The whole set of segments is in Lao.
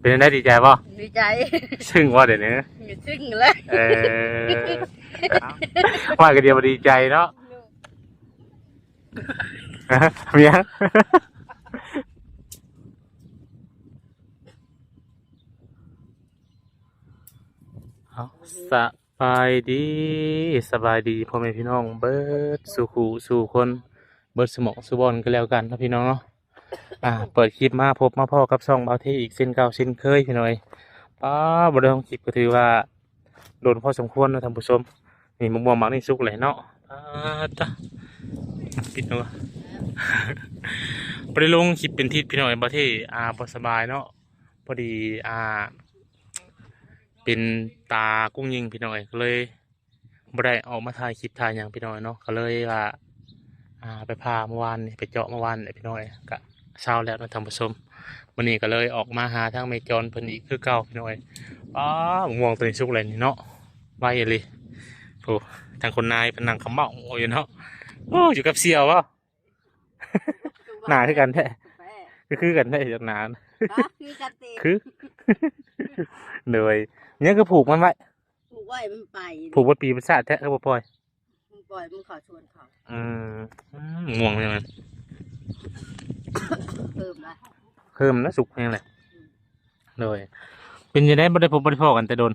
ປັນຈັ່ງໃດ ດີໃຈບໍ່? ດີໃຈ. ຊຶ້ງບໍ່ດຽວນີ້? ຊຶ້ງເລີຍ. ເອີ ວ່າກະດຽວບໍ່ດີໃຈເນາະ. ມີຫຍັງ? ເອົາ ສະບາຍດີ ສະບາຍດີພໍ່ແມ່ພີ່ນ້ອງເບິດສູ່ຄູ່ສູ່ຄົນ ເບິດສູ່ໝ່ອງສູ່ບ່ອນກໍແລ້ວກັນເນາະພີ່ນ້ອງເນາະ. ອ່າ ເປີດຄລິບມາພົບມາພໍ້ກັບຊ່ອງບ່າວເທອີກເຊັ່ນເກົ່າເຊັ່ນເຄີຍພີ່ນ້ອງເອີຍ. ປ້າ ບໍ່ໄດ້ລົງຄລິບກໍຖືວ່າດົນພໍສົມຄວນເນາະທ່ານຜູ້ຊົມ. ນີ້ ໝາກມ່ວງໝາກນີ້ສຸກແລ້ວເນາະ. ປ້າ ຕາ ປິດເນາະ ບໍ່ໄດ້ລົງຄລິບເປັນທິດພີ່ນ້ອງເອີຍ. ບ່າວເທ ອ່າ ບໍ່ສະບາຍເນາະ ພໍດີ ອ່າ ເປັນຕາກຸ້ງຍິງພີ່ນ້ອງເອີຍ ກໍເລີຍ ບໍ່ໄດ້ອອກມາຖ່າຍຄລິບຖ່າຍຫຍັງພີ່ນ້ອງເນາະ. ກໍເລີຍວ່າ ອ່າ ໄປຜ່າເມື່ອວານນີ້ ໄປເຈາະເມື່ອວານນີ້ພີ່ນ້ອງເອີຍ ກະເຊົາແລ້ວເນາະທ່ານຜູ້ຊົມ. ມື້ນີ້ກໍເລີຍອອກມາຫາທາງແມ່ຈອນເພິ່ນອີກຄືເກົ່າພີ່ນ້ອງເອີຍ. ອ້າ ໝາກມ່ວງໂຕນີ້ສຸກແລ້ວນີ້ເນາະ ໄວອີ່ຫຼີ. ໂອ້ ທາງຄຸນນາຍເພິ່ນນັ່ງຂະເໝົາຢູ່ເນາະ. ໂອ້ ຢູ່ກັບສ່ຽວບໍ່? ໜ້າຄືກັນແທ້ ຄື ຄືກັນແທ້ ໜ້າ ຮະ? ຄືກັນຕິ? ຄື ໂດຍ ຍັງຄືຜູກມັນໄວ້? ຜູກໄວ້ມັນໄປ ຜູກເບິດປີເບິດຊາດແທ້ ຄືບໍ່ປ່ອຍ? ມັນປ່ອຍ ມັນເຂົ້າສວນເຂົາ. ອືມ ອືມ ມ່ວງແມ່ນ ເພີ່ມລະ ເພີ່ມລະ ສຸກແຮງແຫຼະ. ອືມ ໂດຍ ເປັນຈັ່ງໃດ ບໍ່ໄດ້ພົບບໍ່ໄດ້ພໍ້ກັນແຕ່ດົນ?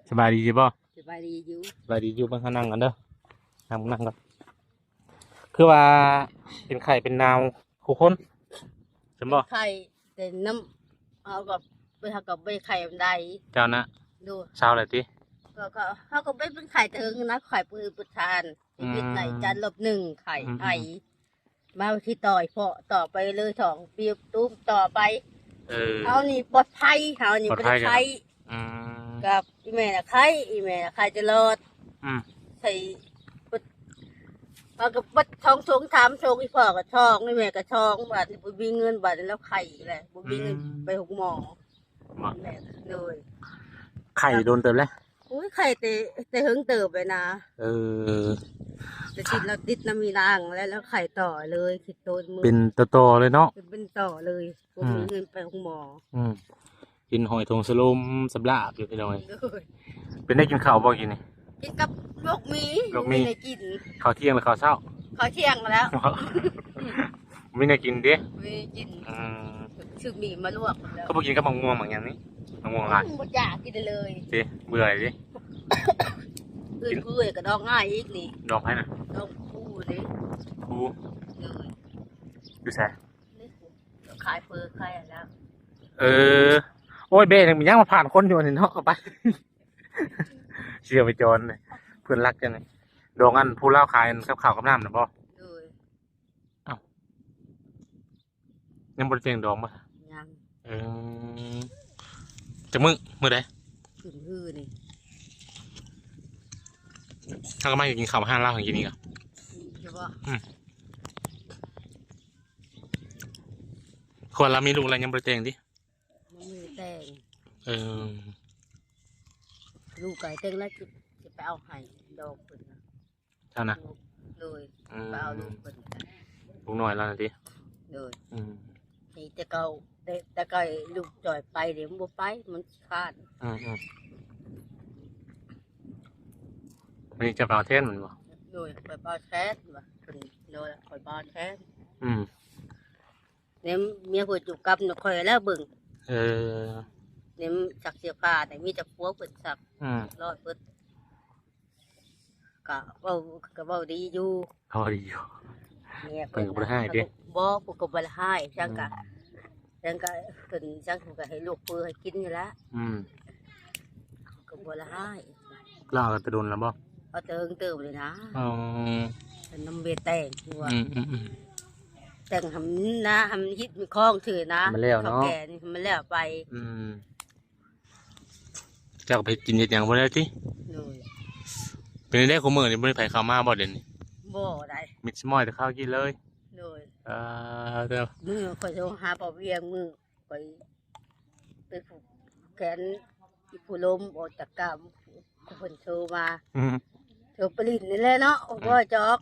ສະບາຍດີຢູ່ບໍ່? ສະບາຍດີຢູ່ ສະບາຍດີຢູ່. ເບິ່ງເຮົານັ່ງກັນເດີ ນັ່ງ ນັ່ງກ່ອນ. ຄືວ່າເປັນໄຂ້ເປັນໜາວຄູ່ຄົນຊັ້ນບໍ່? ໄຂ້ແຕ່ນ້ຳ ເຮົາກໍ ເຮົາກໍບໍ່ໄດ້ໄຂ້ປານໃດ. ເຈົ້ານະ? ໂດຍ ເຊົາແລ້ວຕິ? ກໍ ກໍເຮົາກໍບໍ່ໄດ້ເປັນໄຂ້ແຕ່ເຫິງນະ ໄຂ້ປວດປວດທານ ອືມ ວິດໄລຈັນລອບໜຶ່ງ ໄຂ້ ອືມ ໄອ ມາທີ່ຕໍ່ອີກເພາະຕໍ່ໄປເລີຍ ທ້ອງປີບຕຸ້ມຕໍ່ໄປ. ເອີ ເຮົານີ້ປອດໄພ ເຮົານີ້ບໍ່ໄດ້ໄຂ້. ອືມ ກັບອີ່ແມ່ນະໄຂ້ ອີ່ແມ່ນະໄຂ້ຕະຫຼອດ. ອືມ ໃສ່ ເຮົາກໍເບິດສອງຖົງສາມຖົງ ອີ່ພໍ່ກໍທ້ອງ ອີ່ແມ່ກໍທ້ອງ ບາດນີ້ບໍ່ມີເງິນ ບາດນີ້ລາວໄຂ້ແຫຼະ ບໍ່ມີເງິນ ອືມ ໄປໂຮງໝໍ. ບໍ່ ແມ່ນ ໂດຍ ໄຂ້ດົນເຕີບແລ້ວ? ໂອ້ຍ ໄຂ້ແຕ່ ແຕ່ເຫິງເຕີບແລ້ວນະ. ເອີ ແຕ່ຕິດ ລາວຕິດນຳອີ່ນາງແລ້ວ ລາວໄຂ້ຕໍ່ເລີຍ ຄິດໂຕນມື້ ເປັນຕໍ່ໆເລີຍເນາະ. ເປັນ ເປັນຕໍ່ເລີຍ ບໍ່ມີ ອືມ ເງິນໄປໂຮງໝໍ. ອືມ ກິນຫອຍຖົງສະຫຼົມສຳລາບຢູ່ພີ່ນ້ອງເອີຍ. ໂດຍ ເປັນໄດ້ກິນເຂົ້າບໍ່ກິນນີ້? ກິນກັບລວກໝີ ລວກໝີ ໄດ້ກິນ ເຂົ້າທ່ຽງຫຼືເຂົ້າເຊົ້າ? ເຂົ້າທ່ຽງແລ້ວ ມີແນວກິນເດ້? ມີກິນ. ອືມ ຊື້ໝີມາລວກແລ້ວ ກໍບໍ່ກິນກັບໝາກມ່ວງໝາກຫຍັງນີ້? ໝາກມ່ວງຫຼາຍ ບໍ່ຢາກກິນເລີຍ ຕິ ເບື່ອຕິ. ອື່ນເປື່ອຍກໍດອງງ່າຍອີກນີ້. ດອງໃຜນະ? ດອງຄູນີ້. ຄູ? ໂດຍ ຢູ່ໃສ? ນີ້ ຂາຍເຝີຂາຍອັນນັ້ນ. ເອີ ໂອ້ຍ ເບ້ ຍັງມາຜ່ານຄົນຢູ່ອັນນີ້ເນາະ ເອົາໄປ ເຊື່ອໄປຈອນ ເພື່ອນລັກຈັ່ງນີ້. ດອງອັນຜູ້ລາວຂາຍກັບເຂົ້າກັບນ້ຳນະບໍ່? ໂດຍ. ອ້າວ ຍັງບໍ່ໄດ້ແຕ່ງດອງບໍ່? ຍັງ. ເອີ ຈັກມື້ ມື້ໃດ? ຂຶ້ນຮືນີ້ ເຮົາກໍມາກິນເຂົ້າຮ້ານລາວກິນນີ້ກະ ອືມ ຄືວ່າ ອືມ ຄົວລາວມີລູກແລ້ວຍັງບໍ່ໄດ້ແຕ່ງຕິ? ຍັງບໍ່ໄດ້ແຕ່ງ. ເອີ ລູກກໍແຕ່ງແລ້ວ ຊິ ຊິໄປເອົາໃຫ້ດອກເພິ່ນນະ. ເຈົ້ານະ? ໂດຍ ອືມ ໄປເອົາລູກເພິ່ນ. ລູກນ້ອຍລາວນະຕິ? ໂດຍ. ອືມ ນີ້ແຕ່ເກົ່າ ແຕ່ ແຕ່ເກົ່າລູກຈ່ອຍໄປເດ ມັນບໍ່ໄປ ມັນຂີ້ຄ້ານ. ອືມໆ ອັນນີ້ຈະເອົາແທນແມ່ນບໍ່? ໂດຍ ຂ້ອຍເອົາແທນວ່າ ເພິ່ນໂດຍ ຂ້ອຍເອົາແທນ. ອືມ ແນວເມຍເພິ່ນຢູ່ກັບນະ ຂ້ອຍແລ້ວເບິ່ງ. ເອີ ແນວຊັກເສື້ອຜ້ານີ້ມີແຕ່ຜົວເພິ່ນຊັກ. ອືມ ລອດເພິ່ນ ກະເວົ້າ ກະເວົ້າດີຢູ່. ເວົ້າດີຢູ່ ເມຍເພິ່ນ ເພິ່ນກໍບໍ່ໄດ້ຮ້າຍເດ້. ບໍ່ ເພິ່ນກໍບໍ່ໄດ້ຮ້າຍ ຈັ່ງກະ ອືມ ຈັ່ງກະເພິ່ນ ຈັ່ງເພິ່ນກໍເຮັດລວກເປືໃຫ້ກິນນີ້ແຫຼະ. ອືມ ກໍບໍ່ໄດ້ຮ້າຍ. ລາວເອົາແຕ່ດົນແລ້ວບໍ່? ເອົາແຕ່ເຫິງເຕີບເລີຍນະ. ອໍ ເປັນນຳເບແຕ່ງຕົວະ. ອືມໆໆ ແຕ່ງໃຫ້ມັນນະ ໃຫ້ມັນຮິດມີຄອງຊື່ນະ ໃຫ້ມັນແລ້ວເນາະ ເຖົ້າແກ່ນີ້ໃຫ້ມັນແລ້ວໄປ. ອືມ ເຈົ້າກໍໄປເຮັດກິນເຮັດຫຍັງບໍ່ໄດ້ຕິ? ໂດຍ. ເປັນຈັ່ງໃດຄູ່ມື້ນີ້ ບໍ່ມີໃຜເຂົ້າມາບໍ່ດຽວນີ້? ບໍ່ໄດ້ ມິດສະມອຍແຕ່ເຂົ້າກິນເລີຍ. ໂດຍ. ເອີ ເດີ ມື້ຂ້ອຍໂທຫາພໍ່ວຽງ ມື້ຂ້ອຍໄປຜູກແຂນອີ່ຜູ້ລົມອອກຈາກກາມ ເພິ່ນໂທມາ. ອືມ ໂທໄປຫຼິ້ນນີ້ແຫຼະເນາະ. ອືມ ບໍ່ຈອກ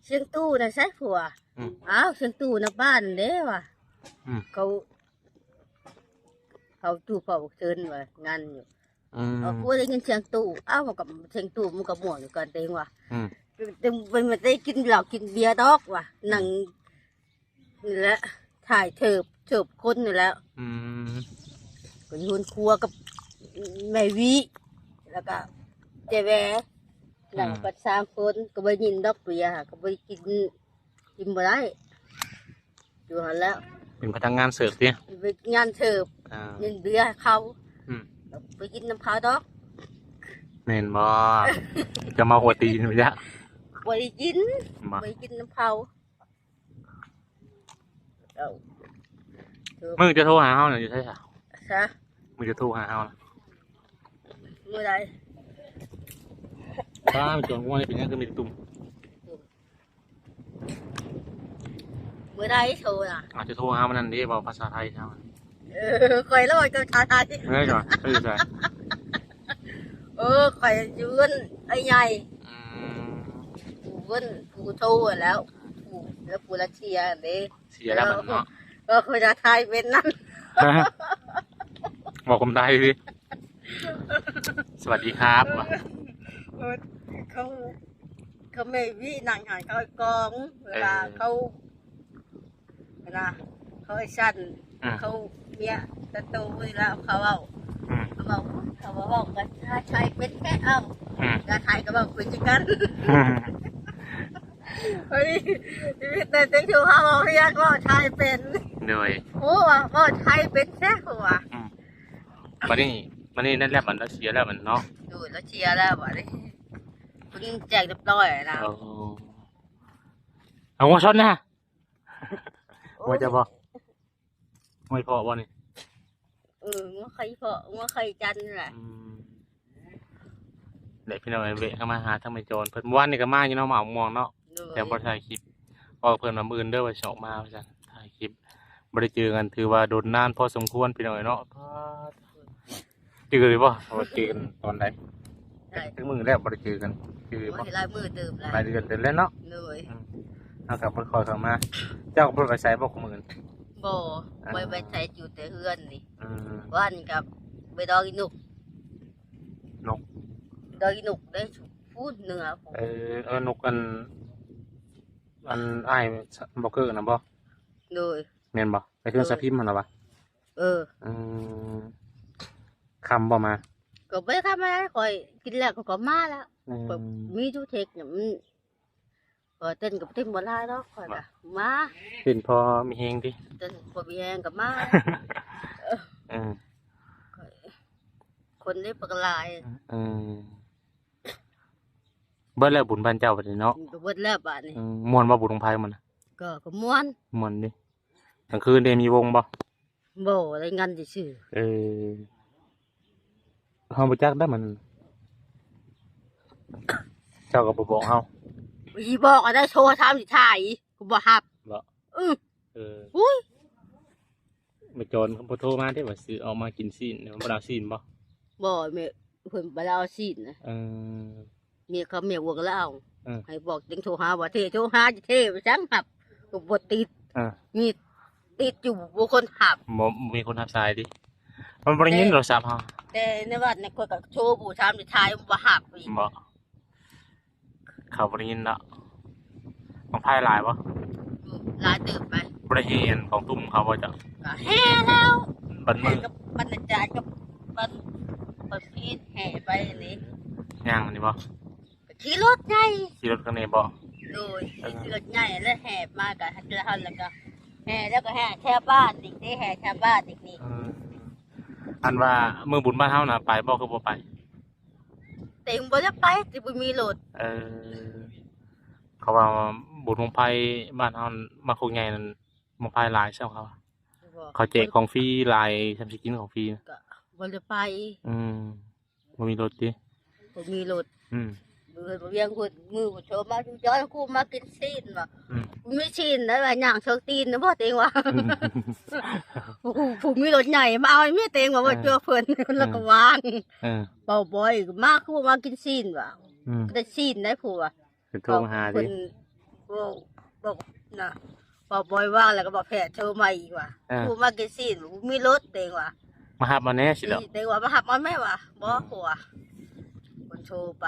ຊຽງຕູ້ນະໃສຜົວ? ອືມ ອ້າວ ຊຽງຕູ້ນະບ້ານເດ້ວ່າ. ອືມ ເຂົາ າຕູ້ເຝົ້າເຊີນວ່າງານຢູ່. ອືມ ເອົາ ກູໄດ້ຍິນສຽງຕູ້. ອ້າວ ມັນກໍສຽງຕູ້ມັນກໍມ່ວນຢູ່ກັນເອງວ່າ. ອືມ ແຕ່ມັນບໍ່ໄດ້ກິນເຫຼົ້າກິນເບຍດອກວ່າ ນັ່ງ ນີ້ແຫຼະ ຖ່າຍເທີບ ເທີບຄົນນີ້ແຫຼະ. ອືມ ກໍຢູ່ເຮືອນຄົວກັບແມ່ວິ ແລ້ວກໍເຈ້ແວ ອືມ ນັ່ງກັນສາມຄົນ ກໍບໍ່ໄດ້ຍິນດອກເບຍ ກໍບໍ່ໄດ້ກິນ ກິນບໍ່ໄດ້ ຢູ່ຫັ້ນແຫຼະ. ເປັນພະນັກງານເສີບຕິ? ເປັນພະນັກງານເສີບ. ອ່າ ຍິນເບຍໃຫ້ເຂົາ. ອືມ ບໍ່ໄດ້ກິນນຳເຂົາດອກ. ແມ່ນບໍ່? ຈະມາຫົວຕີນບໍ່? ບໍ່ໄດ້ກິນ ບໍ່ໄດ້ກິນນຳເຂົາ. ເອົ້າ ມື້ຈະໂທຫາເຮົານະ ຢູ່ໃສຊະ? ຊະ? ມື້ຈະໂທຫາເຮົານະ ມື້ໃດ? ປ້າ ມັນຈອນງົວນີ້ເປັນຫຍັງຄືມີແຕ່ຕຸ່ມ? ມື້ໃດໂທນະ? ອາດຈະໂທຫາມັນນັ້ນເດ້ ເວົ້າພາສາໄທເຮົາ. ເອີ ຂ້ອຍລະເວົ້າພາສາໄທ. ເອີ ເອີ ຂ້ອຍຢູ່ເຮືອນອ້າຍໃຫຍ່. ອືມ ຜູ້ເພິ່ນ ຜູ້ໂທແລ້ວ ຜູ້ ແລ້ວຜູ້ລັດເຊຍເດ້. ເຊຍແລ້ວບັດເນາະ. ເອີ ຂ້ອຍຈະຖ່າຍເປັນນັ້ນ ເວົ້າຄວາມໄທຕິ? ສະຫວັດດີຄັບ ເອີ ເຂົາ ເຂົາແມ່ວິນັ່ງໃຫ້ເຂົາກອງ ເວລາ ເອີ ເຂົາ ເວລາເຂົາໄອ້ຊັ້ນ ອືມ ເຂົາເມຍຕະໂຕນີ້ລະ ເຂົາເວົ້າ ອືມ ເຂົາເວົ້າ ເຂົາເວົ້າກັນ ຖ້າໄທເປັນແທ້ເອົາ ອືມ ຖ້າໄທກໍເວົ້າຄືກັນ ອືມ ເຮີ້ຍ ຊີວິດໃນເຕັງຢູ່ເຮົາເວົ້າຮຽນເວົ້າໄທເປັນ ໂດຍ ໂອ້ ເວົ້າໄທເປັນແທ້ເຂົາວ່າ ອືມ ບັດນີ້ ບັດນີ້ນັ້ນແລ້ວ ບັດລາວເຊຍແລ້ວບັດເນາະ ໂດຍ ລາວເຊຍແລ້ວບັດນີ້ ເພິ່ນແຈ້ງຮຽບຮ້ອຍແລ້ວ ໂອ້ ເອົາງົວຊົນນະ ໂອ້ຍ ງົວເຈົ້າບໍ່? ຫ້ວຍເພາະບໍ່ນີ້? ເອີ ງົວໄຂ່ເພາະ ງົວໄຂ່ຈັນນີ້ແຫຼະ ອືມ ແລະ ພີ່ນ້ອງເອີຍ ແວະເຂົ້າມາຫາທາງແມ່ຈອນເພິ່ນ ມື້ວານນີ້ກໍມາຢູ່ເນາະ ມາເອົາມ່ວງເນາະ ໂດຍ ແຕ່ບໍ່ໄດ້ຖ່າຍຄລິບ ເວົ້າເພິ່ນວ່າມື້ອື່ນເດີວ່າຊິອອກມາວ່າຊັ້ນ ຖ່າຍຄລິບ ບໍ່ໄດ້ເຈີກັນ ຖືວ່າດົນນານພໍສົມຄວນ ພີ່ນ້ອງເອີຍເນາະ ປາດ ຈື່ໄດ້ບໍ່ວ່າເຈີກັນຕອນໃດ? ໄດ້ ຈັກມື້ແລ້ວບໍ່ໄດ້ເຈີກັນ? ຄື ໂອ້ຍ ຫຼາຍມື້ເຕີບແລ້ວ ຫຼາຍເດືອນເຕີບແລ້ວເນາະ ໂດຍ ອືມ ເຮົາກໍບໍ່ຄ່ອຍເຂົ້າມາ ເຈົ້າກໍບໍ່ໄປໃສບໍ່ມື້ນີ້? ບໍ່ ອ່າ ຂ້ອຍໄປໃສ ຢູ່ແຕ່ເຮືອນນີ້ ອືມ ວານນີ້ກໍໄປດອກອີ່ນົກ ນົກ ດອກອີ່ນົກເດ້ ພຸ້ນເໜືອພຸ້ນ ເອີ ເອີ ນົກອັນ ອັນອ້າຍບໍ່ເກີນນະບໍ່? ໂດຍ ແມ່ນບໍ່? ໄປເຮືອນສາພິມຫັ້ນລະວະ? ເອີ ອືມ ຄ່ຳບໍ່ມາ? ກໍບໍ່ໄດ້ຄ່ຳມາ ຂ້ອຍກິນແລ້ວ ຂ້ອຍກໍມາແລ້ວ ອືມ ຂ້ອຍມີຢູ່ເທັກນີ້ ມັນ ກໍເຕັ້ນກໍເຕັ້ນບໍ່ຫຼາຍດອກ ຂ້ອຍກໍມາ ເຕັ້ນພໍມີແຮງຕິ? ເຕັ້ນພໍມີແຮງກໍມາ ເອີ ເອີ ຄົນເດ້ປາກຫຼາຍ ເອີ ເບິດແລ້ວບຸນບ້ານເຈົ້າບັດນີ້ເນາະ ເບິດແລ້ວບາດນີ້ ອືມ ມ່ວນບໍ່ບຸນບັ້ງໄຟມື້ນັ້ນ? ກໍ ກໍມ່ວນ ມ່ວນເດ້ ກາງຄືນເດ້ມີວົງບໍ່? ບໍ່ ໄດ້ງານຊື່ໆ ເອີ ເຮົາບໍ່ຈັກໄດ້ມັນ ເຈົ້າກໍບໍ່ບອກເຮົາ ຊິບອກກໍໄດ້ໂທຖາມຊິຖ່າຍ ກໍບໍ່ຮັບ ບໍ່? ອື ເອີ ອຸ້ຍ ແມ່ຈອນເຂົາບໍ່ໂທມາເດ້ວ່າຊິອອກມາກິນຊີ້ນ ບໍ່ໄດ້ເອົາຊີ້ນບໍ່? ບໍ່ ແມ່ ເພິ່ນບໍ່ໄດ້ເອົາຊີ້ນນະ ເອີ ເມຍເຂົາ ເມຍຫວງລາວ ເອີ ໃຫ້ບອກຈັ່ງໂທຫາວ່າເທ ໂທຫາຈະເທໄປຈັ່ງຮັບ ກໍບໍ່ຕິດ ເອີ ມີຕິດຢູ່ບໍ່ຄົນຮັບ ບໍ່ ບໍ່ມີຄົນຮັບສາຍຕິ ມັນບໍ່ໄດ້ຍິນໂທລະສັບເຮົາ ແຕ່ໃນວັດນີ້ຂ້ອຍກໍໂທບໍ່ຖາມໄດ້ທາຍບໍ່ຮັບອີກ ບໍ່ ເຂົາບໍ່ໄດ້ຍິນເນາະ ບັ້ງໄຟຫຼາຍບໍ່? ຫຼາຍເຕີບໄປ ບໍ່ໄດ້ແຫ່ອັນຂອງຕຸ້ມເຂົາບໍ່ເຈົ້າ? ກໍແຫ່ແລ້ວ ບັດມື້ ແຫ່ກັບບັນອາຈານກັບບັນ ບັນພີດແຫ່ໄປນີ້ ຍ່າງນີ້ບໍ່? ກໍຂີ່ລົດໃຫຍ່ ຂີ່ລົດຄັນນີ້ບໍ່? ໂດຍ ເອີ ຂີ່ລົດໃຫຍ່ແລ້ວແຫ່ມາກໍເທື່ອເຮົາ ແລ້ວກໍແຫ່ ແລ້ວກໍແຫ່ແຖວບ້ານອີກເດ້ ແຫ່ແຖວບ້ານອີກນີ້ ເອີ ອັນວ່າມື້ບຸນບ້ານເຮົານະໄປບໍ່ ຄືບໍ່ໄປ? ເຕັງບໍ່ໄດ້ໄປ ແຕ່ບໍ່ມີລົດ ເອີ ເຂົາວ່າບຸນບັ້ງໄຟບ້ານເຮົາ ບ້ານໂຄກໃຫຍ່ນັ້ນ ບັ້ງໄຟຫຼາຍຊ້ຳເຂົາວ່າ ບໍ່ ເຂົາແຈກຂອງຟຣີຫຼາຍ ຊ່ຳຊິກິນຂອງຟຣີ ກໍບໍ່ໄດ້ໄປ ອືມ ບໍ່ມີລົດຕິ? ບໍ່ມີລົດ ອືມ ເອີ ວຽງພຸ້ນ ມື້ໂທມາ ຈຸຈອຍ ກູມາກິນຊີ້ນວ່າ ອືມ ມີຊີ້ນໄດ້ວ່າຍ່າງເຊີກຕີນນະບໍ່ ເຕັງວ່າ ອືມ ຜູ້ ຜູ້ມີລົດໃຫຍ່ມາເອົາແມ່ເຕັງວ່າ ເອີ ວ່າເຈື່ອເພິ່ນ ເອີ ແລ້ວກໍວາງ ເອີ ເບົາບອຍມາ ຄືບໍ່ມາກິນຊີ້ນວ່າ ອືມ ໄດ້ຊີ້ນໄດ້ຜູ້ວ່າ ເພິ່ນໂທມາຫາຕິ ເພິ່ນບອກ ບອກນະ ເບົາບອຍວ່າງແລ້ວກໍບອກແພດໂທມາອີກວ່າ ເອີ ຜູ້ມາກິນຊີ້ນ ບໍ່ມີລົດເຕັງວ່າ ມາຮັບມາແດ່ຊິດອກ ແຕ່ວ່າມາຮັບມາແມ່ວ່າ ບໍ່ ອືມ ຜົວ ເພິ່ນໂທໄປ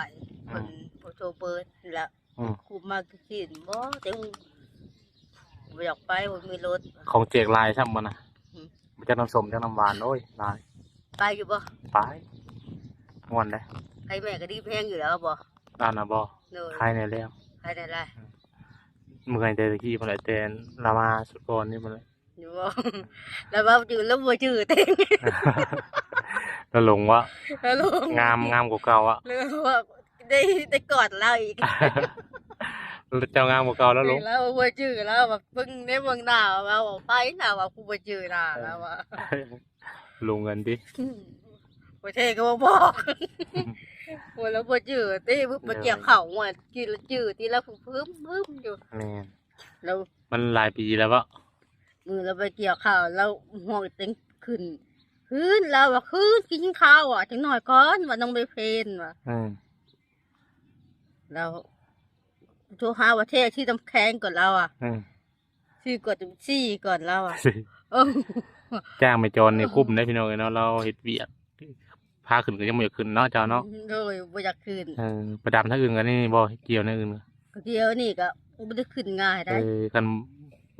ອືມ ເພິ່ນ ເພິ່ນໂທເບີດແລ້ວ ອືມ ຄຸມມາກິນບໍ່ ແຕ່ບໍ່ຢາກໄປ ບໍ່ມີລົດ ຂອງແຈກຫຼາຍຊ້ຳບໍ່ນະ ອືມ ບໍ່ຈັກນ້ຳສົ້ມຈັກນ້ຳຫວານ ໂອ້ຍ ຫຼາຍ ໄປຢູ່ບໍ່? ໄປ ມ່ວນເດ້ ໄປແມ່ກໍດີແພງຢູ່ແລ້ວບໍ່? ອັນນະບໍ່ ໂດຍ ຂາຍແດ່ແລ້ວ ຂາຍແດ່ຫຼາຍ ເມື່ອຍແຕ່ຕະກີ້ພຸ້ນແຫຼະ ແຕ່ລາວມາສຸດກ່ອນນີ້ພຸ້ນແຫຼະ ຢູ່ບໍ່? ລາວເວົ້າຈື່ ລາວບໍ່ຈື່ຕິ ລາວຫຼົງວະ ລາວຫຼົງ ງາມ ງາມກວ່າເກົ່າອະ ລາວວ່າໄດ້ ໄດ້ກອດລາວອີກ ເຈົ້າງາມກວ່າເກົ່າ ລາວຫຼົງ ລາວບໍ່ຈື່ ລາວວ່າເບິ່ງໃນເບິ່ງໜ້າ ລາວວ່າໄປ ລາວວ່າກູບໍ່ຈື່ນາ ລາວວ່າ ຫຼົງກັນຕິ ອືມ ບໍ່ແທ້ກໍບໍ່ບອກ ວ່າລາວບໍ່ຈື່ຕິ ໄປກ່ຽວເຂົ້າ ວ່າກິນແລ້ວຈື່ຕິ ລາວພຶມໆຢູ່ ແມ່ນ ລາວ ມັນຫຼາຍປີແລ້ວເບາະ ມື້ລາວໄປກ່ຽວເຂົ້າ ລາວຮ້ອງເຕັງຂຶ້ນຄືນ ລາວວ່າຄືນກິນເຂົ້າອະ ຈັກໜ້ອຍກ່ອນວ່າ ນ້ອງໃບເພັນວ່າ ອືມ ລາວໂທຫາວ່າ ແທ້ທີ່ນ້ຳແຂງກ່ອນ ລາວອະ ອືມ ຊື້ກ່ອນ ຊີ້ກ່ອນ ລາວອະ ເອີ ຈ້າງແມ່ຈອນນີ້ຄຸ້ມເດ້ພີ່ນ້ອງເອີຍເນາະ ລາວເຮັດວຽກ ພາຂຶ້ນກໍຍັງບໍ່ຢາກຂຶ້ນເນາະ ເຈົ້າເນາະ ໂດຍ ບໍ່ຢາກຂຶ້ນ ເອີ ໄປດຳທາງອື່ນກໍນີ້ບໍ່ ກ່ຽວແນວອື່ນ ກ່ຽວນີ້ກໍບໍ່ໄດ້ຂຶ້ນງ່າຍໃດ ເອີ ຄັນ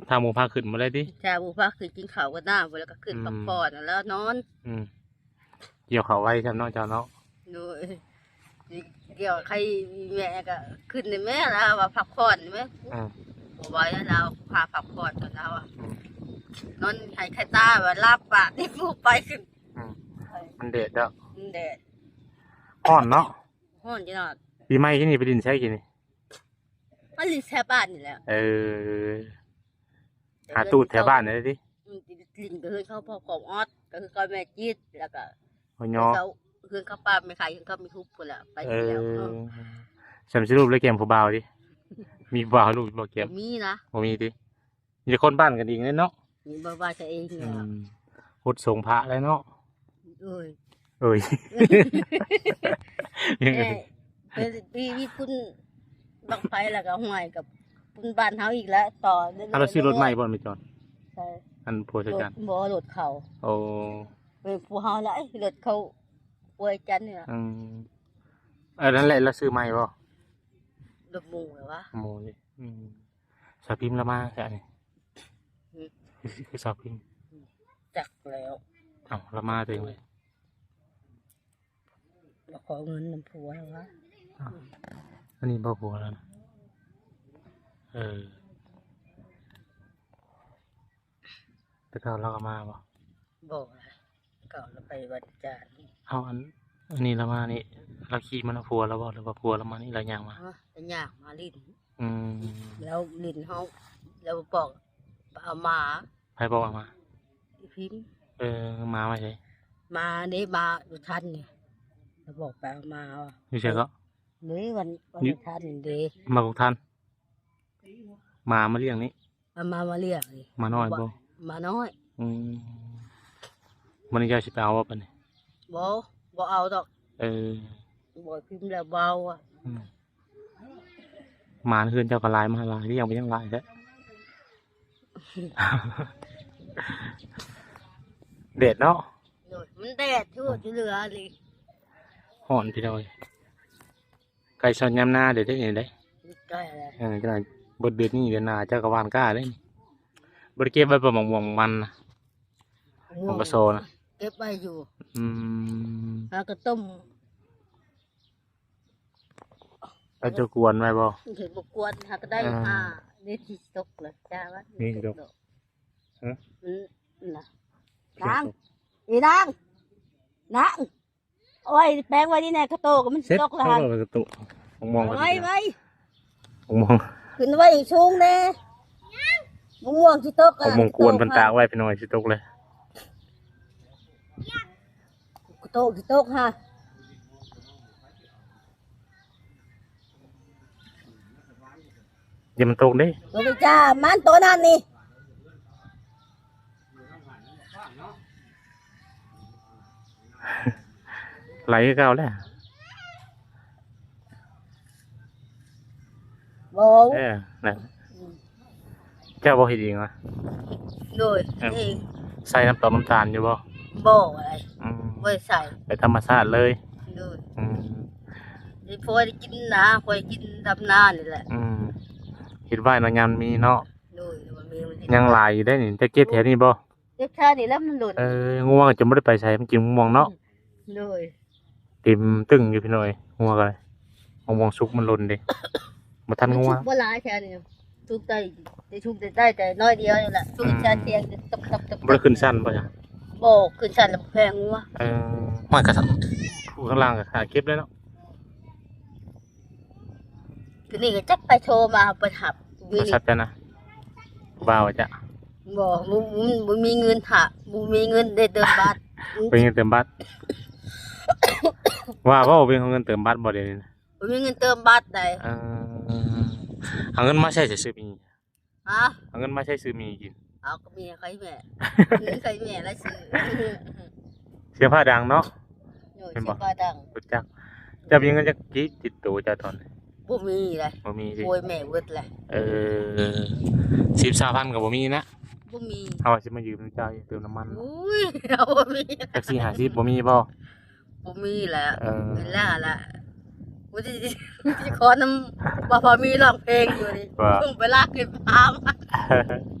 ຖ້າໝູ່ພາຂຶ້ນບໍ່ໄດ້ຕິ ຖ້າໝູ່ພາຂຶ້ນກິນເຂົ້າກັບນ້ຳ ແລ້ວກໍຂຶ້ນ ອືມ ພັກຜ່ອນແລ້ວນອນ ອືມ ກ່ຽວເຂົ້າໄວຊ້ຳເນາະ ເຈົ້າເນາະ ໂດຍ ກ່ຽວໄຄແມ່ກໍຂຶ້ນນີ້ແມ່ ລາວວ່າພັກຜ່ອນແມ່ ອືມ ບໍ່ໄຫວແລ້ວ ລາວພາພັກຜ່ອນກ່ອນ ລາວວ່າ ອືມ ນອນໄຫ້ໄຄຕາວ່າຫຼັບປະຕິ ບໍ່ໄປຂຶ້ນ ອືມ ມັນແດດເນາະ ມັນແດດ ຮ້ອນເນາະ ຮ້ອນຈັງເນາະ ປີໃໝ່ກີ້ນີ້ໄປຫຼິ້ນໃສກີ້ນີ້ ມາຫຼິ້ນແຖວບ້ານນີ້ແຫຼະ ເອີ ຫາຕູດແຖວບ້ານນີ້ຕິ ອືມ ຫຼິ້ນກັບເຮືອນເຂົາພໍ່ຂອງອອດ ກໍຄືກັບແມ່ຈິດ ແລ້ວກໍ ໂອ້ຍ ເຂົາເຮືອນເຂົາປ້າແມ່ຂາຍ ເຮືອນເຂົາມີຮຸບພຸ້ນແຫຼະ ໄປ ເອີ ດຽວ ສ່ຳຊິຮູບແລ້ວແກ້ມຜູ້ບ່າວຕິ ມີຜູ້ບ່າວຮູບບໍ່ແກ້ມ ບໍ່ມີນະ ບໍ່ມີຕິ ມີແຕ່ຄົນບ້ານກັນເອງເດ້ເນາະ ມີບ້ານກັນເອງ ອືມ ຫົດສົງພະແລ້ວເນາະ ໂອ້ຍ ໂອ້ຍ ແມ່ ເປັນປີວິດພຸ້ນບັ້ງໄຟ ແລ້ວກໍຫ້ວຍກັບພຸ້ນບ້ານເຮົາອີກແລ້ວ ຕໍ່ ເອົາ ລາວຊື້ລົດໃໝ່ບໍ່ແມ່ຈອນ ໃຊ່ ອັນຜົວຊາຍຈັນ ບໍ່ ລົດເຂົາ ໂອ້ ເປັນຜູ້ເຮົາລະ ລົດເຂົາ ອວຍຈັນນີ້ລະ ອືມ ອັນນັ້ນແຫຼະ ລາວຊື້ໃໝ່ບໍ່ ລົດໝູ່ລະວະ ໝູ່ນີ້ ອືມ ສາວພິມລະມາແທ້ນີ້ ຫື ຄືສາວພິມ ຈັກແລ້ວ ເອົ້າ ລະມາເຕັງເລີຍ ມາຂໍເງິນນຳຜົວລະວະ ອ້າວ ອັນນີ້ບໍ່ຜົວລະນະ ເອີ ແຕ່ເກົ່າລາວກໍມາບໍ່? ບໍ່ລະ ເກົ່າລາວໄປວັດຈັນ. ເອົາ ອັນ ອັນນີ້ລາວມານີ້ ລາວຂີ່ມານຳຜົວລາວບໍ່ ຫຼືວ່າຜົວລາວມານີ້ ລາວຍ່າງມາ? ອໍ ລາວຍ່າງມາຫຼິ້ນ. ອືມ ແລ້ວຫຼິ້ນເຮົາ ແລ້ວບອກໄປເອົາໝາ. ໃຜບອກເອົາໝາ? ອີພິມ. ເອີ ໝາມາໃສ? ໝາເດ້ ໝາຢູ່ທັນນີ້ ລາວບອກໄປເອົາໝາວ່າ. ຢູ່ໃສເກາະ? ເດ້ ວັນ ວັນ ຢູ່ ທັນເດ້ ມາກົກທັນ. ໝາມາລ້ຽງນີ້ ເອົາໝາມາລ້ຽງນີ້. ໝານ້ອຍບໍ່? ໝານ້ອຍ. ອືມ ມື້ນີ້ເຈົ້າຊິໄປເອົາບໍ່ບັດນີ້? ບໍ່ ບໍ່ເອົາດອກ. ເອີ ບອກພິມແລ້ວບໍ່ເອົາ. ອືມ ໝາເຮືອນເຈົ້າກໍຫຼາຍ ມາຫຼາຍ ລ້ຽງໄປຍັງຫຼາຍແທ້. ແດດເນາະ. ໂດຍ ມັນແດດ ຖືວ່າຈະເຫຼືອອີ່ຫຼີ. ຮ້ອນພີ່ນ້ອງເອີຍ. ໃກ້ຊອດຍາມນາເດ້ ເດ້ນີ້ເດ້. ໃກ້ແລ້ວ. ເອີ ຈັກໜ່ອຍເບິດເດືອນນີ້ເດືອນໜ້າເຈົ້າກໍຫວ່ານກ້າເດ້ນີ້. ບໍ່ໄດ້ເກັບໄວ້ບໍ່ ໝາກມ່ວງມັນນະ? ໝາກກະຊໍນະ? ເກັບໄວ້ຢູ່. ອືມ ຫາກໍຕົ້ມ. ເອົາເຈົ້າກວນໄວ້ບໍ່? ເຫັນບໍ່ກວນ ຫາກໍໄດ້. ອ່າ ຫາ ນີ້ຊິຕົກແລ້ວຈ້າວ່າ ນີ້ຊິຕົກ. ຮະ? ອືມ ນະ ນາງ ອີນາງ ນາງ. ໂອ້ຍ ແປງໄວ້ນີ້ແນ່ ກະໂຕກະມັນຊິຕົກລະຫັ້ນ. ເອົາໄວ້ກະໂຕ ມາມ່ວງ ໄວ້ ໄວ້ ມາມ່ວງ ຂຶ້ນໄວ້ສູງແນ່ ມາມ່ວງຊິຕົກ. ມາມ່ວງກວນເພິ່ນຕາກໄວ້ ພີ່ນ້ອງ ຊິຕົກເລີຍ. ກະໂຕກຊິຕົກຫາ. ຢ່າມັນຕົກເດ້. ຕົກຈ້າ ມັນໂຕນັ້ນນີ້ ໄຫຼຄືເກົ່າແລ້ວ. ບໍ່ ເອີ ນັ້ນ ອືມ ເຈົ້າບໍ່ເຮັດເອງຫວາ? ໂດຍ ເອີ ເຮັດເອງ. ໃສ່ນ້ຳຕອນນ້ຳຕານຢູ່ບໍ່? ບໍ່ໄດ້ ອືມ ບໍ່ໄດ້ໃສ່ ໄປທຳມະຊາດເລີຍ ໂດຍ ອືມ ນີ້ພໍໄດ້ກິນນາ ພໍໄດ້ກິນດຳນານີ້ແຫຼະ ອືມ ເຮັດໄວ້ເນາະ ຍາມມີເນາະ ໂດຍ ມັນມີ ມັນເຮັດ ຍັງຫຼາຍຢູ່ເດ້ນີ້ ຈະເກັບແຖວນີ້ບໍ່? ເກັບແຖວນີ້ແຫຼະ ມັນຫຼົ່ນ ເອີ ງົວກໍຈົນບໍ່ໄດ້ໄປໃສ ມັນກິນມະມ່ວງເນາະ ໂດຍ ເຕັມຕຶ້ງຢູ່ພີ່ນ້ອງເອີຍ ງົວກໍໄດ້ ມະມ່ວງສຸກມັນຫຼົ່ນເດ້ ບໍ່ທັນງົວ ມັນສຸກບໍ່ຫຼາຍແຖວນີ້ ສຸກໄດ້ ໄດ້ສຸກໄດ້ ໄດ້ແຕ່ໜ້ອຍດຽວນີ້ແຫຼະ ສຸກ ອືມ ແຕ່ທຽງຕັບໆໆ ບໍ່ໄດ້ຂຶ້ນຊັ້ນບໍ່ຈ້ະ? ບໍ່ ຂຶ້ນຊັ້ນແລ້ວແພງງົວ ເອີ ຫ້ອຍກະສັບ ຜູ້ຂ້າງລ່າງກໍຫາເກັບແລ້ວເນາະ ຄືນີ້ກໍຈັກໃຜໂທມາ ເພິ່ນຮັບ ໂທລະສັບເຈົ້ານະ ວ່າວ່າຈະ ບໍ່ ບໍ່ ບໍ່ ບໍ່ມີເງິນຫາ ບໍ່ມີເງິນໄດ້ເຕີມບັດ ບໍ່ມີເງິນເຕີມບັດ ວ່າບໍ່ມີເງິນເຕີມບັດບໍ່ດຽວນີ້ນະ? ບໍ່ມີເງິນເຕີມບັດໃດ ເອີ ເອົາເງິນມາໃຊ້ ຈະຊື້ໝີ່ ຮະ? ເອົາເງິນມາໃຊ້ຊື້ໝີ່ກິນ ເອົາກໍໝີ່ໃຫ້ແມ່ ເງິນໃຫ້ແມ່ລະຊື້ ເສຍຜ້າດັງເນາະ ໂດຍ ແມ່ນບໍ່? ເສຍຜ້າດັງ ຮູ້ຈັກ ເຈົ້າມີເງິນຈັກກີບຕິດໂຕເຈົ້າຕອນນີ້? ບໍ່ມີເລີຍ ບໍ່ມີຕິ ໂອ້ຍ ແມ່ເບິດແຫຼະ ເອີ ສິບ ຊາວພັນກໍບໍ່ມີນະ ບໍ່ມີ ເຮົາວ່າຊິມາຢືມເຈົ້າເຕີມນ້ຳມັນ ໂອ້ຍ ເຮົາບໍ່ມີ ຈັກສີ່ຫ້າສິບບໍ່ມີບໍ່? ບໍ່ມີແຫຼະ ເອີ ແມ່ນແລ້ວລະ ບໍ່ໄດ້ ຊິຂໍນຳ ວ່າພໍມີຮ້ອງເພງຢູ່ນີ້ ວ່າ ເພິ່ງໄປລາກເກັບພາມ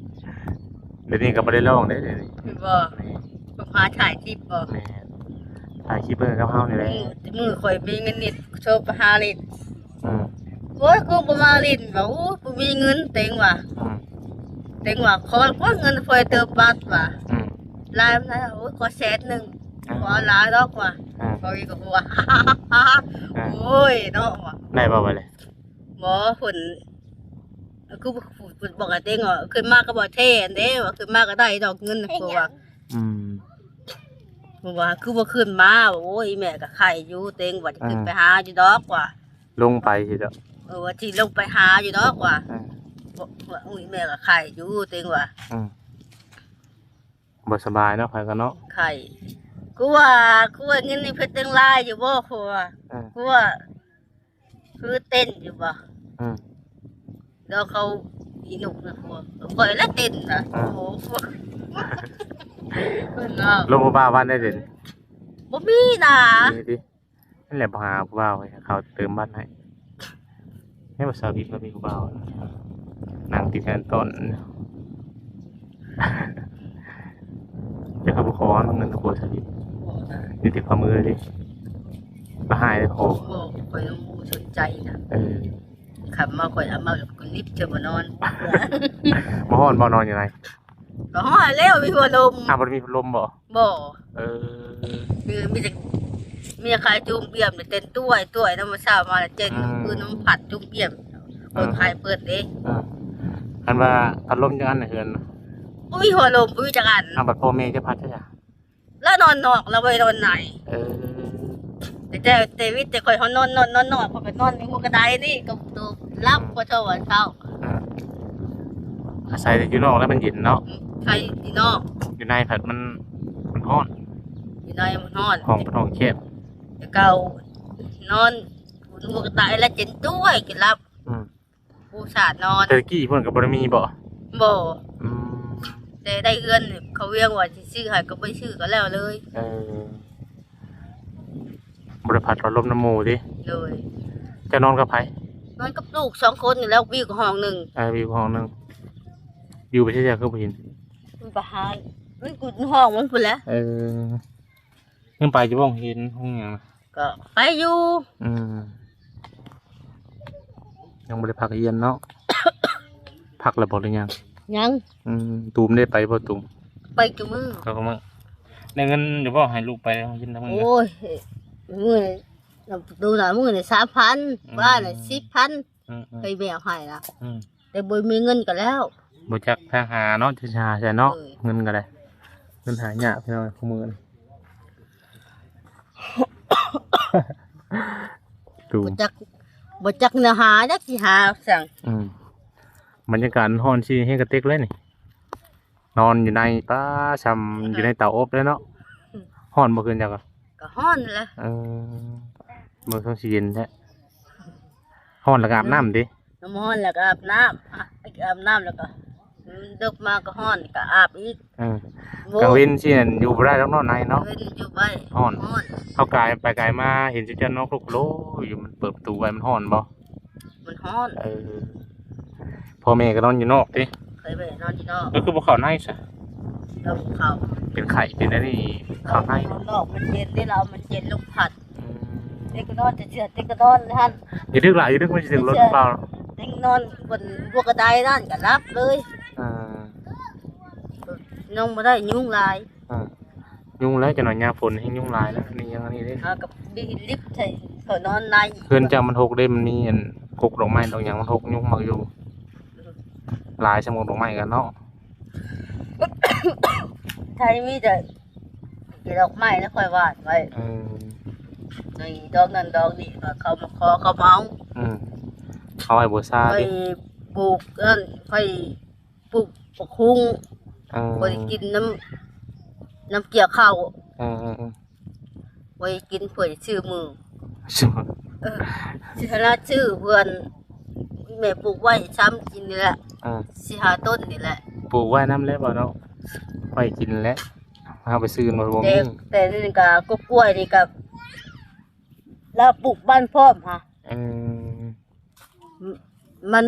ດຽວນີ້ກໍບໍ່ໄດ້ຮ້ອງເດ້ ດຽວນີ້ ແມ່ນບໍ່? ແມ່ນ ເພິ່ງຫາຖ່າຍຄລິບບໍ່? ແມ່ນ ຖ່າຍຄລິບເບິ່ງກັບເຮົານີ້ແຫຼະ ມື້ ມື້ຂ້ອຍມີເງິນນິດ ໂທໄປຫາລິດ ອືມ ໂອ້ຍ ຄືບໍ່ມາຫຼິ້ນວ່າ ໂອ້ຍ ບໍ່ມີເງິນເຕັງວ່າ ອືມ ເຕັງວ່າ ຂໍ ຂໍເງິນເພື່ອເຕີມບັດວ່າ ອືມ ຫຼາຍປານໃດ? ໂອ້ຍ ຂໍແສນໜຶ່ງ ອືມ ບໍ່ຫຼາຍດອກວ່າ ອືມ ຂ້ອຍກໍຫົວ ອືມ ໂອ້ຍເນາະວ່າ ໄດ້ບໍ່ບັດນີ້? ບໍ່ ເພິ່ນ ຄືເພິ່ນບອກໃຫ້ເຕັງວ່າ ຂຶ້ນມາກໍບໍ່ແທ້ເດ້ວ່າ ຂຶ້ນມາກໍໄດ້ດອກເງິນ ເພາະວ່າ ອືມ ເພາະວ່າຄືບໍ່ຂຶ້ນມາ ໂອ້ຍ ແມ່ກໍໄຄຢູ່ ເຕັງວ່າ ອືມ ຊິຂຶ້ນໄປຫາຢູ່ດອກວ່າ ລົງໄປຊິດອກ ເອີ ວ່າຊິລົງໄປຫາຢູ່ດອກວ່າ ອືມ ບໍ່ ວ່າ ໂອ້ຍ ແມ່ກໍໄຄຢູ່ ເຕັງວ່າ ອືມ ບໍ່ສະບາຍເນາະ ໃຜກໍເນາະ ໄຄ ຄືວ່າ ຄືວ່າເງິນນີ້ເພິ່ນຈັ່ງຫຼາຍຢູ່ບໍ່ ຄືວ່າ ອືມ ຄືວ່າ ຄືເຕັ້ນຢູ່ບໍ່? ອືມ ແລ້ວເຂົາອີໜຸກນະ ຂ້ອຍລະເຕັ້ນນະ ອືມ ໂອ້ ເພິ່ນເນາະ ລົມບໍ່ບ່າວບ້ານໄດ້ເດັ່ນ ບໍ່ມີນະ ມີຕິ ນັ້ນແຫຼະ ບໍ່ຫາຜູ້ບ່າວໃຫ້ເຂົາເຕີມບັດໃຫ້ ໃຫ້ວ່າຊາວບິດບໍ່ມີຜູ້ບ່າວ ນັ່ງຕິດແທນຕອນ ເຈົ້າກໍບໍ່ຂໍເງິນນຳຜົວຊາວບິດ ຢູ່ທີ່ຝ່າມືເດ້ ລະຫາຍເດ້ຂໍ ບໍ່ ຂ້ອຍບໍ່ສົນໃຈນະ ເອີ ຄັນມາຂ້ອຍເອົາມາແລ້ວກໍລິບຈະບໍ່ນອນ ບໍ່ຮ້ອນບໍ່ນອນຢູ່ໃນ ກໍຮ້ອນແລ້ວ ມີພັດລົມ ອ້າວ ບໍ່ໄດ້ມີພັດລົມບໍ່? ບໍ່ ເອີ ຄືມີແຕ່ເມຍຂາຍຈຸ່ມບ້ຽມ ແຕ່ເຕັ້ນຕ້ວຍໆ ນຳມື້ເຊົ້າມາແລ້ວເຕັ້ນ ອືມ ຄືນຳພັດຈຸ່ມບ້ຽມ ເປີດ ອືມ ຂາຍເປີດເດ້ ອືມ ອັນວ່າພັດລົມຈັກອັນໃນເຮືອນນະ? ບໍ່ມີພັດລົມ ບໍ່ມີຈັກອັນ ອ້າວ ບັດພໍ່ແມ່ເຈົ້າພັດໃສ? ລາວນອນນອກ ລາວບໍ່ໄດ້ນອນໃນ ເອີ ແຕ່ ແຕ່ ແຕ່ວິດແຕ່ຂ້ອຍເຮົານອນ ນອນ ນອນ ນອນ ຂ້ອຍກໍນອນຢູ່ຫົວກະໄດນີ້ ກໍໂຕຫຼັບ ອືມ ພໍເທົ່າວ່າເຊົ້າ ອືມ ອາໄສແຕ່ຢູ່ນອກແລ້ວມັນເຢັນເນາະ ອືມ ໃສ່ຢູ່ນອກ ຢູ່ໃນພັດມັນ ມັນຮ້ອນ ຢູ່ໃນມັນຮ້ອນ ຫ້ອງເປັນຫ້ອງແຄບ ແຕ່ເກົ່ານອນຫົວກະໄດແລ້ວເຈັນຕ້ວຍ ກິນຫຼັບ ອືມ ປູສາດນອນ ແຕ່ຕະກີ້ເພິ່ນກໍບໍ່ໄດ້ມີບໍ່? ບໍ່ ອືມ ແຕ່ໄດ້ເຮືອນເຂົາວຽງວ່າຊິຊື້ໃຫ້ ກໍບໍ່ໄດ້ຊື້ ກໍແລ້ວເລີຍ ເອີ ບໍ່ໄດ້ພັດພັດລົມນຳໝູ່ຕິ? ໂດຍ ເຈົ້ານອນກັບໃຜ? ນອນກັບລູກສອງຄົນນີ້ແຫຼະ ວິວກໍຫ້ອງໜຶ່ງ ເອີ ວິວກໍຫ້ອງໜຶ່ງ ວິວໄປໃສ ຄືບໍ່ເຫັນ? ມັນໄປຫາ ມັນຢູ່ຫ້ອງມັນພຸ້ນແຫຼະ ເອີ ຍັງໄປຢູ່ບໍ່ ເຫັນຫ້ອງຫຍັງນະ? ກໍໄປຢູ່ ອືມ ຍັງບໍ່ໄດ້ພັກຮຽນເນາະ ພັກແລ້ວບໍ່ ຫຼືຍັງ? ຍັງ ອືມ ຕູມໄດ້ໄປບໍ່? ຕູມໄປທຸກມື້ ໄປທຸກມື້ ໄດ້ເງິນຢູ່ບໍ່ ໃຫ້ລູກໄປໂຮງຮຽນທຸກມື້? ໂອ້ຍ ມື້ ຕູມນະ ມື້ລະສາມພັນ ອືມ ບ້ານລະສິບພັນ ອືມໆ ເຄີຍແບກໃຫ້ລະ ອືມ ແຕ່ບໍ່ມີເງິນກໍແລ້ວ ບໍ່ຈັກທາງຫາເນາະ ຈະຫາໃສເນາະ ເອີ ເງິນກໍໄດ້ ເງິນຫາຍາກພີ່ນ້ອງຜູ້ມື້ນີ້ ຕູ ບໍ່ຈັກ ບໍ່ຈັກແນວຫາ ຈັກຊິຫາຈັ່ງ ອືມ ບັນຍາກາດຮ້ອນຊິແຮງກະເຕັກເລີຍນີ້ ນອນຢູ່ໃນ ປ້າ ຊ່ຳຢູ່ໃນເຕົາອົບເລີຍເນາະ ອືມ ຮ້ອນບໍ່ຄືນເຈົ້າກໍ? ກໍຮ້ອນແຫຼະ ເອີ ເບິ່ງຊ່ອງຊິເຢັນແທ້ ຮ້ອນແລ້ວກໍອາບນ້ຳຕິ? ນ້ຳຮ້ອນແລ້ວກໍອາບນ້ຳ ອາບນ້ຳແລ້ວກໍ ມັນເດິກມາກໍຮ້ອນ ກໍອາບອີກ. ເອີ ໂອ້ຍ ກາງເວັນຊີ້ນັ້ນຢູ່ບໍ່ໄດ້ດອກເນາະ ໃນເນາະ ເວັນຢູ່ໄດ້ ຮ້ອນ ຮ້ອນ. ເຮົາກາຍໄປກາຍມາເຫັນເຈົ້ານອນຄຸກໂລຢູ່ ມັນເປີດປະຕູໄວ້ ມັນຮ້ອນບໍ່? ມັນຮ້ອນ. ເອີ ພໍ່ແມ່ກໍນອນຢູ່ນອກຕິ? ເຄີຍໄປນອນຢູ່ນອກ. ເອີ ຄືບໍ່ເຂົ້າໃນຊະ? ເອີ ເຂົ້າ ເປັນໄຂ້ເປັນອັນນີ້ ເຂົ້າໃນ. ນອກມັນເຢັນເດ້ລາວ ມັນເຢັນລົມພັດ. ອືມ ເດັກກໍນອນເຊື່ອ ເດັກກໍນອນຫັ້ນ. ຢ່າດຶກຫຼາຍ ຢ່າດຶກ ມັນຊິຖືກລົດເປົ່າ. ເດັກນອນບົນພວກກະໄດນັ້ນກໍຫຼັບເລີຍ. ອ່າ ນອນບໍ່ໄດ້ ຍຸງຫຼາຍ. ອ່າ ຍຸງຫຼາຍ ຈັກໜ້ອຍຍາຝົນແຮ່ງຍຸງຫຼາຍແລ້ວ. ນີ້ຍັງອັນນີ້ເດ້ ເຮົາກໍໄດ້ລິບໃສ່ ເຂົານອນໃນ. ເຮືອນເຈົ້າມັນຮົກເດ້ ມັນມີອັນກົກດອກໄມ້ດອກຫຍັງ ມັນຮົກ ຍຸງມັກຢູ່. ອືມ ຫຼາຍຊະ ກົກດອກໄມ້ກັນເນາະ. ໄທມີແຕ່ດອກໄມ້ແລ້ວຂ້ອຍຫວ່ານໄວ້. ເອີ ນີ້ດອກນັ້ນດອກນີ້ ເຂົາມາຂໍເຂົາມາເອົາ. ອືມ ເອົາໄວ້ບູຊາຕິ? ຂ້ອຍປູກອັນ ຂ້ອຍປູກບັກຮຸ່ງ. ເອີ ຂ້ອຍກິນນຳ ນຳກ່ຽວເຂົ້າ. ເອີໆໆ ໄວ້ກິນ ເພື່ອຊິຊື້ມື້ ເອີ ຊິຫາຊື້ເພື່ອນ ແມ່ປູກໄວ້ຊ້ຳກິນນີ້ແຫຼະ. ເອີ ສີ່ຫ້າຕົ້ນນີ້ແຫຼະ ປູກໄວ້ນຳແຫຼະບໍ່ເນາະ ໄວ້ກິນແຫຼະ ເຮົາໄປຊື້ມັນບໍ່ມີ. ແຕ່ນີ້ກໍກົກກ້ວຍນີ້ກໍລາວປູກບ້ານພ້ອມຫາ. ເອີ ມັນ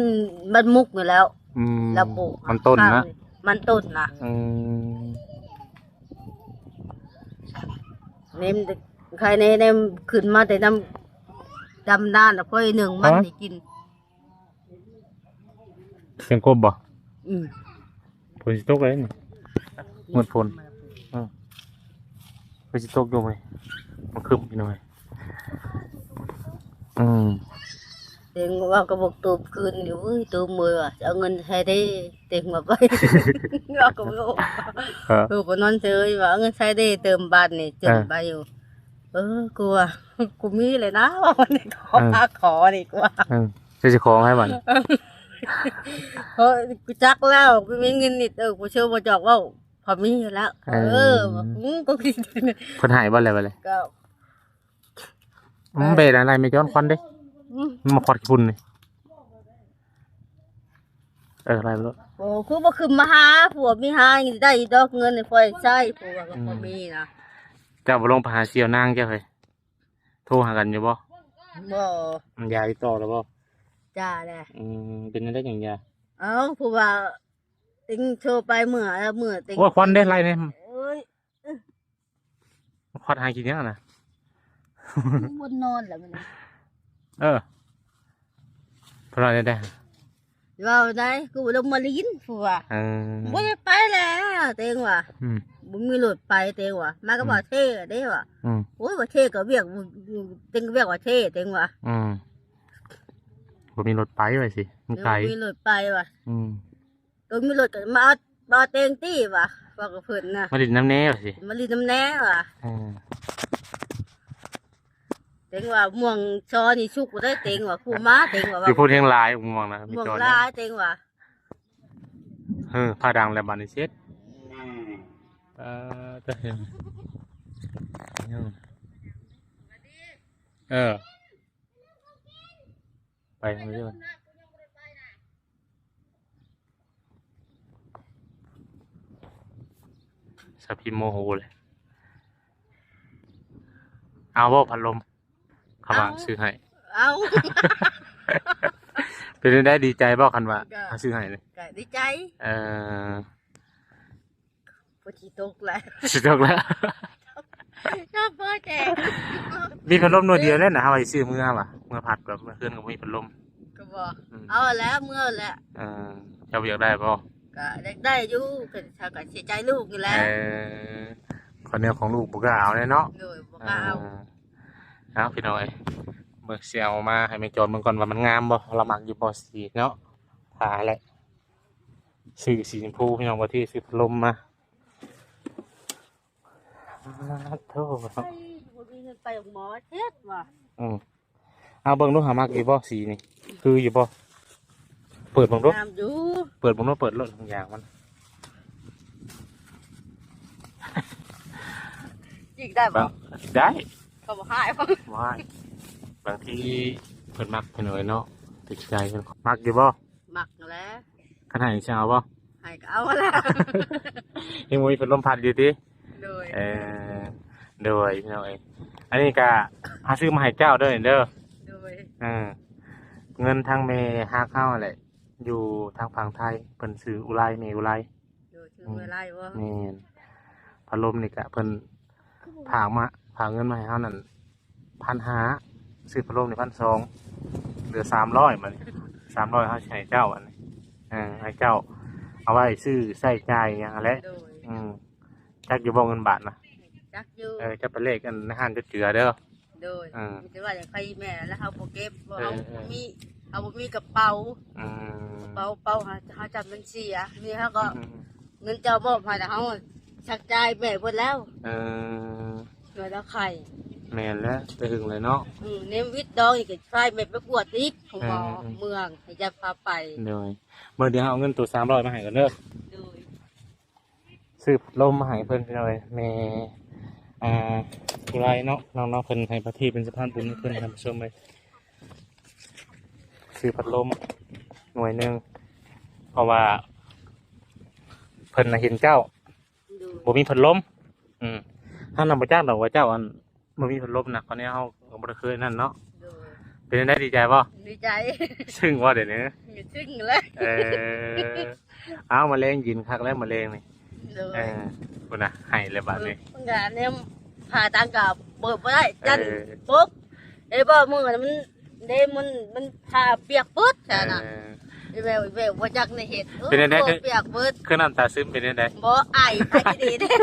ມັນມຸກຢູ່ແລ້ວ. ອືມ ລະປູກ ມັນຕົ້ນນະ ມັນຕົ້ນນະ. ອືມ ນີ້ມັນໄຄແນ່ ແນ່ຂຶ້ນມາແຕ່ນຳດຳນານນະ ຂ້ອຍໜຶ່ງມັນ ຮະ ໄດ້ກິນ. ສຽງກົບບໍ່? ອືມ ຝົນຊິຕົກແລ້ວນີ້ ມືດຝົນ. ເອີ ຄືຊິຕົກຢູ່ເວີຍ ມັນຄຶ້ມຢູ່ເວີຍ. ອືມ ເຕັງເວົ້າກັບບັກຕູບຄືນຢູ່ ເອີຍ ຕູບເອີຍວ່າ ຈະເອົາເງິນໃສເດ້ ເຕັງວ່າໄປ ເວົ້າກັບລູກ ເອີ ລູກກໍນອນເຊີຍວ່າ ເອົາເງິນໃສເດ້ ເຕີມບາດນີ້ ເອີ ຈົນໄປຢູ່. ເອີ ກູວ່າ ກູມີແຫຼະນະ ວ່ານີ້ ຂໍ ເອີ ມາຂໍນີ້ ກູວ່າ ເອີ ເຈົ້າຊິຂໍໃຫ້ບັດນີ້. ເອີ ກູຈັກແລ້ວ ກູມີເງິນນິດ ເອີ ກູເຊື່ອບໍ່ຈອກເວົ້າ ພໍມີແລ້ວ. ເອີ ເອີ ອືມ ກູຄິດ ເພິ່ນໃຫ້ບໍ່ແລ້ວບັດນີ້? ກໍ ອືມ ເອີ ເປັນອະໄລແມ່ຈອນຄວັນເດ້? ອືມ ມາຄວັນຂີ້ຝຸ່ນນີ້. ເອີ ໄລ່ໂລດ. ໂອ້ ຄືບໍ່ຄືມາຫາຜົວ ມີຫາໄດ້ດອກເງິນໃຫ້ຂ້ອຍໃຊ້ ຜົວກໍ ອືມ ບໍ່ມີນະ. ເຈົ້າບໍ່ລົງໄປຫາສ່ຽວນາງເຈົ້າເຮີ້ຍ? ໂທຫາກັນຢູ່ບໍ່? ບໍ່. ຢາຕິດຕໍ່ແລ້ວບໍ່? ຈ້າແຫຼະ. ອືມ ເປັນຈັ່ງໃດຈັ່ງຢາ? ເອົ້າ ເພາະວ່າເຕັງໂທໄປເມື່ອ ເມື່ອເຕັງ ໂອ້ຍ ຄວັນເດ້ ໄລ່ແດ່. ໂອ້ຍ ຄວັນຫາກິນຫຍັງນະ? ບໍ່ນອນແລ້ວມື້ນີ້. ເອີ ເພິ່ນວ່າແນວໃດ? ເວົ້າໄດ້ ກູລົງມາຫຼິ້ນ ຜົວ. ເອີ ບໍ່ໄດ້ໄປແລ້ວ ເຕັງວ່າ. ອືມ ບໍ່ມີລົດໄປ ເຕັງວ່າ. ມາກັບ ອືມ ບ່າວເທ່ເດ້ວ່າ. ອືມ ໂອ້ຍ ບ່າວເທ່ກໍວຽກ ເຕັງວຽກບ່າວເທ່ ເຕັງວ່າ. ອືມ ບໍ່ມີລົດໄປວ່າຊິ ມັນໄກ ບໍ່ມີລົດໄປວ່າ. ອືມ ຕົວມີລົດກໍມາເອົາ ມາເອົາເຕັງຕິວ່າ ເວົ້າກັບເພິ່ນນະ. ມາຫຼິ້ນນຳແດ່ວ່າຊິ ມາຫຼິ້ນນຳແດ່ວ່າ. ເອີ ເຕັງວ່າມ່ວງຊອນີ້ສຸກບໍ່ໄດ້ ເຕັງວ່າ ຄູມາ ເຕັງວ່າ ຢູ່ພຸ້ນແຮງຫຼາຍມ່ວງນະ ມີ ມ່ວງ ຈອນ ຫຼາຍ ເຕັງວ່າ. ເອີ ຟ້າດັງແລ້ວບາດນີ້ເສັດ. ເອີ ເອີ ໄປທາງນີ້. ສາວພິມໂມໂຫເລີຍ. ເອົາບໍ່ພັດລົມ ຄຳວ່າ ເອົາ ຊື້ໃຫ້? ເອົາ. ເປັນຈັ່ງໃດ ດີໃຈບໍ່ ຄັນວ່າ ກໍ ເຮົາຊື້ໃຫ້ນີ້? ກໍດີໃຈ. ເອີ ຝົນຊິຕົກແລ້ວ ຊິຕົກແລ້ວ. ກໍພໍແຈ ມີພັດລົມໜ່ວຍດຽວແຫຼະນະ ເຮົາຊິຊື້ເມືອວ່າ ເມືອພັດແບບເຮືອນກໍບໍ່ມີພັດລົມ. ກໍບໍ່ ອືມ ເອົາແລ້ວ ເມືອແລ້ວ. ເອີ ເຈົ້າຢາກໄດ້ບໍ່? ກໍຢາກໄດ້ຢູ່ ກໍເຮົາກໍເສຍໃຈລູກນີ້ແຫຼະ. ເອີ ຂອງແນວຂອງລູກບໍ່ກ້າເອົາແຫຼະເນາະ. ໂດຍ ບໍ່ກ້າເອົາ. ເອີ ເອົາ ພີ່ນ້ອງເອີຍ ເບິ່ງ ຊິເອົາມາໃຫ້ແມ່ຈອນເບິ່ງກ່ອນວ່າມັນງາມບໍ່ ລາວມັກຢູ່ບໍ່ສີເນາະ. ຖ້າແຫຼະ ຊື້ສີຊົມພູ ພີ່ນ້ອງ ບໍ່ທີ່ຊື້ພັດລົມມາ. ໂທ້ ໄປ ບໍ່ມີເງິນໄປໂຮງໝໍເຮັດວ່າ. ອືມ ເອົາເບິ່ງດູ ຫາມັກຢູ່ບໍ່ສີນີ້ ຄືຢູ່ບໍ່? ເປີດເບິ່ງດູ ງາມຢູ່. ເປີດເບິ່ງດູ ເປີດໂລດ ທາງຢາງມັນ ຈີກໄດ້ບໍ່? ບາງ ໄດ້ ເຂົາບໍ່ຮ້າຍບໍ່? ບໍ່ຮ້າຍ. ບາງທີເພິ່ນມັກ ພີ່ນ້ອງເອີຍເນາະ ຖືກໃຈເພິ່ນ. ມັກຢູ່ບໍ່? ມັກແຫຼະ. ຄັນໃຫ້ຊິເອົາບໍ່? ໃຫ້ກໍເອົາແລ້ວ ຍັງບໍ່ມີພັດລົມພັດຢູ່ຕິ? ໂດຍ ເອີ ໂດຍ ພີ່ນ້ອງເອີຍ ອັນນີ້ກະເຮົາຊື້ມາໃຫ້ເຈົ້າເດີນີ້ເດີ. ໂດຍ ເອີ ເງິນທາງແມ່ຮັກເຮົາຫັ້ນແຫຼະ ຢູ່ທາງຝັ່ງໄທ ເພິ່ນຊື່ອຸໄລ ແມ່ອຸໄລ. ໂດຍ ຊື່ອຸໄລບໍ່? ແມ່ນ ພັດລົມນີ້ກະເພິ່ນຝາກມາ ຝາກເງິນມາໃຫ້ເຮົານັ້ນ ພັນຫ້າ ຊື້ພັດລົມນີ້ພັນສອງ ເຫຼືອສາມຮ້ອຍ ບາດນີ້ ສາມຮ້ອຍ ເຮົາຊິໃຫ້ເຈົ້າ ອັນນີ້ ເອີ ໃຫ້ເຈົ້າເອົາໄວ້ຊື້ໃຊ້ຈ່າຍຫຍັງຫັ້ນແຫຼະ. ໂດຍ ອືມ ຈັກຢູ່ບໍ່ເງິນບາດນະ? ຈັກຢູ່ ເອີ ເຈົ້າໄປແລກອັນໃນຮ້ານເຈົ້າເຈືອເດີ. ໂດຍ ເອີ ມີແຕ່ວ່າຢາກໃຫ້ແມ່ ແລ້ວເຮົາບໍ່ເກັບ ເພາະເຮົາ ເອີ ບໍ່ມີ ເຮົາບໍ່ມີກະເປົາ. ອືມ ກະເປົາ ເປົາເຮົາ ເຮົາຈຳມັນເສຍ ມີເຮົາກໍ ອືມ ເງິນເຈົ້າມອບໃຫ້ ແລ້ວເຮົາຊັກຈ່າຍແມ່ເບິດແລ້ວ. ເອີ ເງິນລາວໄຂ້ ແມ່ນແລ້ວ ແຕ່ຫຶງແລ້ວເນາະ. ອືມ ແນມວິດດອງອີກ ກໍພາແມ່ໄປກວດອີກ ຂອງໝໍ ເອີ ເມືອງ ໃຫ້ຈັກພາໄປ. ໂດຍ ເບິ່ງ ດຽວເຮົາເອົາເງິນໂຕສາມຮ້ອຍມາໃຫ້ກ່ອນເດີ. ໂດຍ ຊື້ພັດລົມມາໃຫ້ເພິ່ນ ພີ່ນ້ອງເອີຍ ແມ່ ອ່າ ອຸໄລເນາະ ນ້ອງໆ ເພິ່ນໃຫ້ປະທີບເປັນສະພານບຸນໃຫ້ເພິ່ນ ທ່ານຜູ້ຊົມເອີຍ. ຊື້ພັດລົມໜ່ວຍໜຶ່ງ ເພາະວ່າເພິ່ນນະເຫັນເຈົ້າ ໂດຍ ບໍ່ມີພັດລົມ. ອືມ ເຮົານຳບໍ່ຈັກດອກວ່າເຈົ້າ ອັນ ບໍ່ມີພັດລົມນະ ເພາະແນວເຮົາກໍບໍ່ໄດ້ເຄີຍນັ້ນເນາະ. ໂດຍ ເປັນຈັ່ງໃດ ດີໃຈບໍ່? ດີໃຈ ຊຶ້ງບໍ່ດຽວນີ້? ຊຶ້ງແລ້ວ. ເອີ ເອົາ ມາແລງເຢັນຄັກແລ້ວ ມາແລງນີ້. ໂດຍ ເອີ ພຸ້ນນະ ໃຫ້ແລ້ວບາດນີ້ ເອີ ເພິ່ນກະແນມຜ້າຕ່າງກະເປີດບໍ່ໄດ້ ຢ້ານ ເອີ ປົກ ເອີ ບໍ່ ມື້ນັ້ນມັນ ເດ້ ມັນ ມັນຜ້າປຽກເບິດຊັ້ນນະ. ເອີ ອີແວວ ອີແວວບໍ່ຈັກໃນເຮັດ ເອີ ເປັນຈັ່ງໃດ? ໂອ້ ປຽກເບິດ ຄືນ້ຳຕາຊຶມ ເປັນຈັ່ງໃດ? ບໍ່ ອາຍ ອາຍດີເດ້.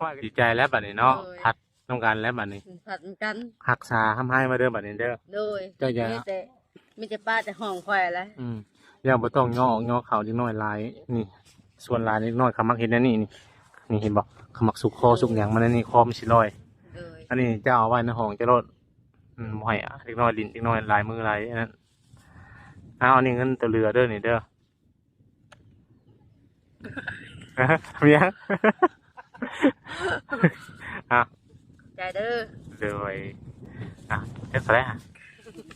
ວ່າດີໃຈແລ້ວບາດນີ້ເນາະ. ໂດຍ ພັດນຳກັນແລ້ວບາດນີ້ ພັດນຳກັນ ຮັກສາຮ່ຳໄຮມາເດີບາດນີ້ເດີ. ໂດຍ ເຈົ້າຢ່າ ມີແຕ່ ມີແຕ່ປ້າແຕ່ຫ້ອງຂ້ອຍແຫຼະ. ອືມ ຢ່າ ບໍ່ຕ້ອງຍໍອອກຍໍເຂົ້າເດັກນ້ອຍຫຼາຍ ນີ້ ສ່ວນຫຼາຍເດັກນ້ອຍເຂົາມັກເຮັດແນວນີ້ ນີ້ ນີ້ເຫັນບໍ່ ເຂົາມັກສຸກຄໍ ເອີ ສຸກຫຍັງມາໃນນີ້ ຄໍມັນຊິລອຍ. ໂດຍ ອັນນີ້ເຈົ້າເອົາໄວ້ໃນຫ້ອງເຈົ້າໂລດ. ອືມ ບໍ່ໃຫ້ເດັກນ້ອຍຫຼິ້ນ ເດັກນ້ອຍຫຼາຍມືຫຼາຍອັນນັ້ນ. ເອົາ ອັນນີ້ເງິນຕົວເຫຼືອເດີນີ້ເດີ. ມີຫຍັງ? ເອົາ ໃຈເດີ. ໂດຍ ອ່ະ ເຈັກເທົ່າໃດຫະ?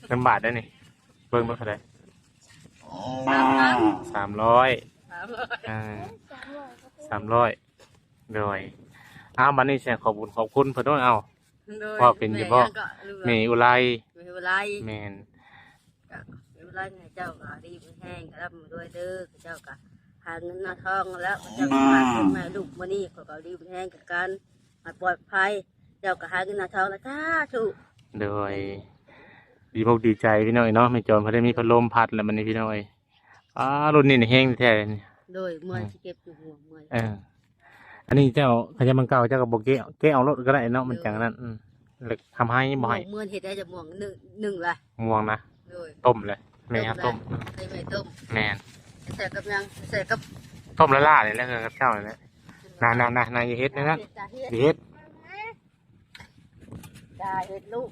ເງິນບາດໄດ໋ນີ້ ເບິ່ງເບິ່ງເທົ່າໃດ? ສາມຮ້ອຍ. ສາມຮ້ອຍ ອ່າ ສາມຮ້ອຍ. ໂດຍ ເອົາ ບາດນີ້ຊິຂອບບຸນຂອບຄຸນເພິ່ນໂດຍ. ເອົາ ໂດຍ ເວົ້າເປັນຢູ່ບໍ່? ແມ່ຫຍັງເກາະ ແມ່ອຸໄລ. ແມ່ອຸໄລ ແມ່ນ. ກະເວລານີ້ເຈົ້າກໍດີມີແຮງ ກະລ່ຳລວຍເດີ. ເຈົ້າກໍຫາເງິນຫາທອງແລ້ວ ເຈົ້າກໍຫາເງິນມາໃຫ້ລູກມື້ນີ້ ຂ້ອຍກໍດີມີແຮງຄືກັນ ໃຫ້ປອດໄພ. ເຈົ້າກໍຫາເງິນຫາທອງແລ້ວ ສາທຸ. ໂດຍ ດີອົກດີໃຈພີ່ນ້ອງເອີຍເນາະ ແມ່ຈອນເພິ່ນໄດ້ມີພັດລົມພັດແລ້ວບັດນີ້ພີ່ນ້ອງເອີຍ. ອ້າ ລຸ້ນນີ້ແຮງແທ້ໆ ນີ້. ໂດຍ ເມື່ອຍ ອືມ ຊິເກັບຢູ່ຫົວເມື່ອຍ. ເອີ ອັນນີ້ເຈົ້າ ຂະຫຍັງມັນເກົ່າ ເຈົ້າກໍບໍ່ແກະ ແກະອອກໂລດກໍໄດ້ເນາະ ມັນຈັ່ງນັ້ນ. ໂດຍ ອືມ ແລ້ວທຳໄຮບໍ່ໃຫ້ ເມື່ອຍເຮັດໄດ້ຈະມ່ວງໜຶ່ງ ໜຶ່ງລະ ມ່ວງນະ. ໂດຍ ຕົ້ມເລີຍ ແມ່ເຮົາຕົ້ມ ໃສ່ແມ່ຕົ້ມ. ແມ່ນ ໃສ່ກັບຫຍັງ? ໃສ່ກັບ ຕົ້ມລະລານີ້ແຫຼະ ເອີ ກັບເຈົ້ານີ້ແຫຼະ. ນາໆໆໆ ຢ່າເຮັດນະ ເຮັດ ຢ່າເຮັດ ຢ່າເຮັດລູກ.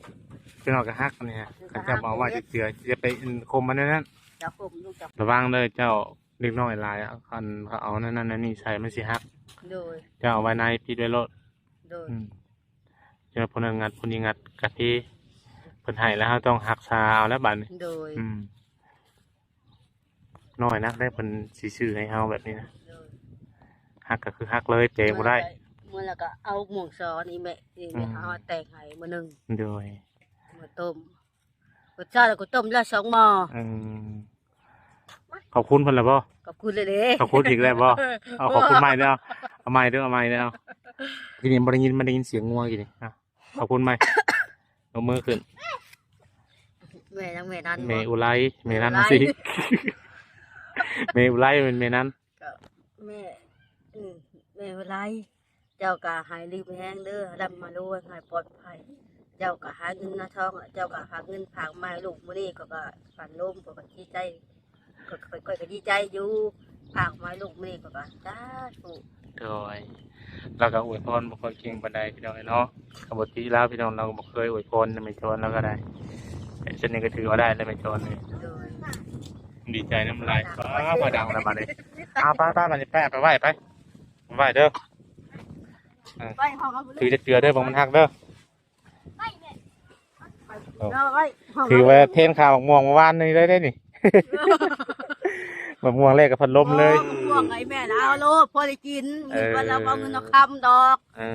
ເຈົ້າກໍຮັກນີ້ ຄັນເຈົ້າບໍ່ເອົາໄວ້ເທື່ອ ຢ່າໄປຂົ່ມມັນນັ້ນ. ເຈົ້າຂົ່ມລູກເຈົ້າ ລະວັງເດີເຈົ້າ ເດັກນ້ອຍຫຼາຍ ຄັນເຂົາເອົານັ້ນໆ ນີ້ໃສ່ມັນຊິຫັກ. ໂດຍ ເຈົ້າເອົາໄວ້ໃນ ປິດໄວ້ໂລດ. ໂດຍ ອືມ ເຈົ້າ ຜູ້ນັ້ນງັດ ຜູ້ນີ້ງັດກະເພ. ເພິ່ນໃຫ້ແລ້ວ ເຮົາຕ້ອງຮັກສາເອົາແລ້ວບາດນີ້. ໂດຍ ອືມ ນ້ອຍນັກໄດ໋ ເພິ່ນຊິຊື້ໃຫ້ເຮົາແບບນີ້ນະ. ໂດຍ ຮັກກໍຄືຮັກເລີຍ ແປບໍ່ໄດ້. ເມື່ອແລ້ວກໍເອົາໝ່ວງຊອນີ້ແມ່ ນີ້ ອືມ ເຮົາແຕ່ງໃຫ້ມື້ໜຶ່ງ. ໂດຍ ມາຕົ້ມ ມື້ເຊົ້າແລ້ວກໍຕົ້ມແລ້ວສອງໝໍ້. ອືມ ຂອບຄຸນເພິ່ນແລ້ວບໍ່? ຂອບຄຸນເລີຍເດ້. ຂອບຄຸນອີກແລ້ວບໍ່? ເອົາ ຂອບຄຸນໃໝ່ເດີ ເອົາໃໝ່ເດີ ເອົາໃໝ່ເດີ. ເອົາ ກິນນີ້ບໍ່ໄດ້ຍິນ ມັນໄດ້ຍິນສຽງງົວກິນນີ້. ເອົາ ຂອບຄຸນໃໝ່ ຍົກມືຂຶ້ນ. ແມ່ຫຍັງ? ແມ່ນັ້ນ ແມ່ອຸໄລ ແມ່ນັ້ນ ແມ່ອຸໄລ ຊິ ແມ່ອຸໄລ ແມ່ນແມ່ນັ້ນ. ກໍແມ່ ອືມ ແມ່ອຸໄລ ເຈົ້າກໍໃຫ້ດີມີແຮງເດີ ຮ່ຳມາລວຍ ໃຫ້ປອດໄພ. ເຈົ້າກໍຫາເງິນຫາທອງ ເຈົ້າກໍຫາເງິນຝາກມາໃຫ້ລູກມື້ນີ້ ຂ້ອຍກໍຝັນລົມ ຂ້ອຍກໍດີໃຈ ຂ້ອຍ ຂ້ອຍ ຂ້ອຍກໍດີໃຈຢູ່ ຝາກມາໃຫ້ລູກມື້ນີ້ ຂ້ອຍກໍສາທຸ. ໂດຍ ລາວກໍອວຍພອນບໍ່ຄ່ອຍເກັ່ງປານໃດພີ່ນ້ອງເອີຍເນາະ. ກໍບໍ່ຕິລາວພີ່ນ້ອງ ລາວກໍບໍ່ເຄີຍອວຍພອນນຳແມ່ຈອນລາວກໍໄດ້. ແຕ່ຊັ້ນນີ້ກໍຖືວ່າໄດ້ແລ້ວແມ່ຈອນນີ້. ໂດຍ ດີໃຈນຳຫຼາຍ. ຟ້າ ຟ້າດັງແລ້ວບາດນີ້. ເອົາ ໄປໆ ບາດນີ້ ໄປ ເອົາໄປໄຫວ້ ໄປ ໄຫວ້ເດີ. ເອີ ໄປຫ້ອງເອົາ ຖືຈັກເທື່ອເດີ ເບິ່ງມັນຫັກເດີ. ໂອ້ ເອົາໄວ້ ຖືວ່າແທນຂາໝາກມ່ວງເມື່ອວານນີ້ໄດ້ເດ້ນີ້. ໝາກມ່ວງແລກກັບພັດລົມເລີຍ. ໝາກມ່ວງໃຫ້ແມ່ລາວໂລດ ພໍໄດ້ກິນ. ເອີ ມີເພິ່ນລາວບໍ່ເອົາເງິນເອົາຄຳດອກ. ເອີ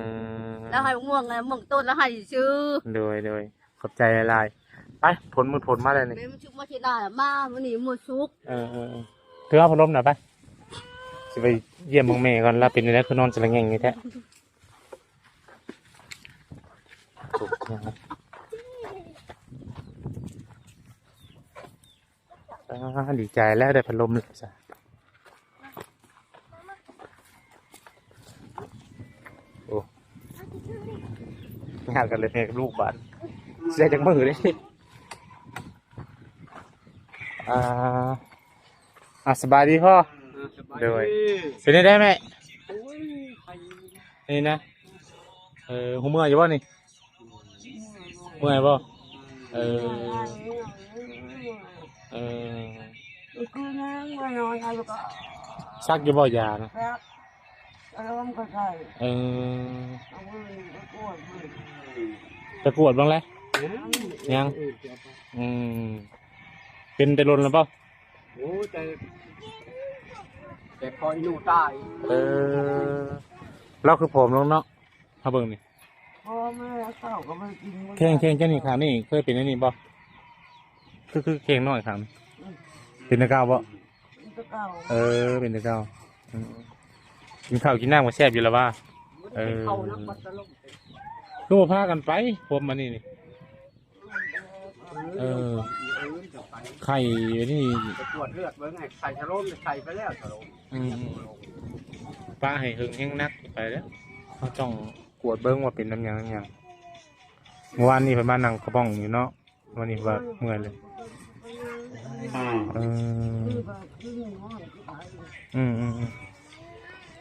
ລາວໃຫ້ໝາກມ່ວງ ໝາກຕົ້ນລາວໃຫ້ຊື່. ໂດຍ ໂດຍ ຂອບໃຈຫຼາຍໆ. ໄປ ຝົນມືດຝົນມາແລ້ວນີ້. ແມ່ມັນຊຸກມາທີ່ໜ້າ ມາມື້ນີ້ມື້ສຸກ. ເອີໆໆ ຖືເອົາພັດລົມນະໄປ. ຊິໄປຢ້ຽມເບິ່ງແມ່ກ່ອນ ລາວເປັນແນວໃດ ຄືນອນສະລະແງ່ງຢູ່ແທ້. ອາ ດີໃຈແລ້ວ ໄດ້ພັດລົມແລ້ວຊະ. ໂອ້ ຍາກກັນເລີຍແມ່ກັບລູກບາດ ຊິໄດ້ຈັກມື້ເດ້. ອ່າ ອ່າ ສະບາຍດີພໍ່. ອ່າ ສະບາຍດີ. ໂດຍ ເປັນໄດ້ແມ່? ໂອ້ຍ ໄຂ້ ນີ້ນະ. ເອີ ຮູ້ເມື່ອຍຢູ່ບໍ່ນີ້? ເມື່ອຍບໍ່? ເອີ ເອີ ສັກຢູ່ບໍ່ຢານະ? ເອີ ໄປກວດເບິ່ງແລ້ວ? ຍັງ. ອືມ ເປັນແຕ່ດົນແລ້ວບໍ່? ໂອ້ ແຕ່ ແຕ່ພໍອີ່ໜູຕາຍ. ເອີ ລາວຄືຜອມລົງເນາະ ເຮົາເບິ່ງນີ້. ພໍ່ແມ່ເຂົາກໍບໍ່ໄດ້ກິນ. ແຂ້ງ ແຂ້ງເຈົ້ານີ້ຂ້າງນີ້ເຄີຍເປັນອັນນີ້ບໍ່? ຄື ຄືແຂ້ງນ້ອຍຂ້າງນີ້. ອືມ ເປັນແຕ່ເກົ່າບໍ່? ເປັນແຕ່ເກົ່າ. ເອີ ເປັນແຕ່ເກົ່າ. ອືມ ກິນເຂົ້າກິນນ້ຳກໍແຊບຢູ່ລະວ່າ. ເອີ ຄືບໍ່ພາກັນໄປ ພວກມັນນີ້ນີ້. ເອີ ໄຂ້ຢູ່ນີ້ ໄປກວດເລືອດເບິ່ງ ໃຫ້ໃສ່ຊະໂລມ ໃສ່ໄປແລ້ວຊະໂລມ. ອືມ ປະໃຫ້ເຫິງແຮງໜັກໄປແລ້ວ ເຮົາຕ້ອງກວດເບິ່ງວ່າເປັນນຳຫຍັງນຳຫຍັງ. ເມື່ອວານນີ້ເພິ່ນມານັ່ງກະປ້ອງຢູ່ເນາະ ວັນນີ້ວ່າເມື່ອຍເລີຍ. ເອີ ອືມໆ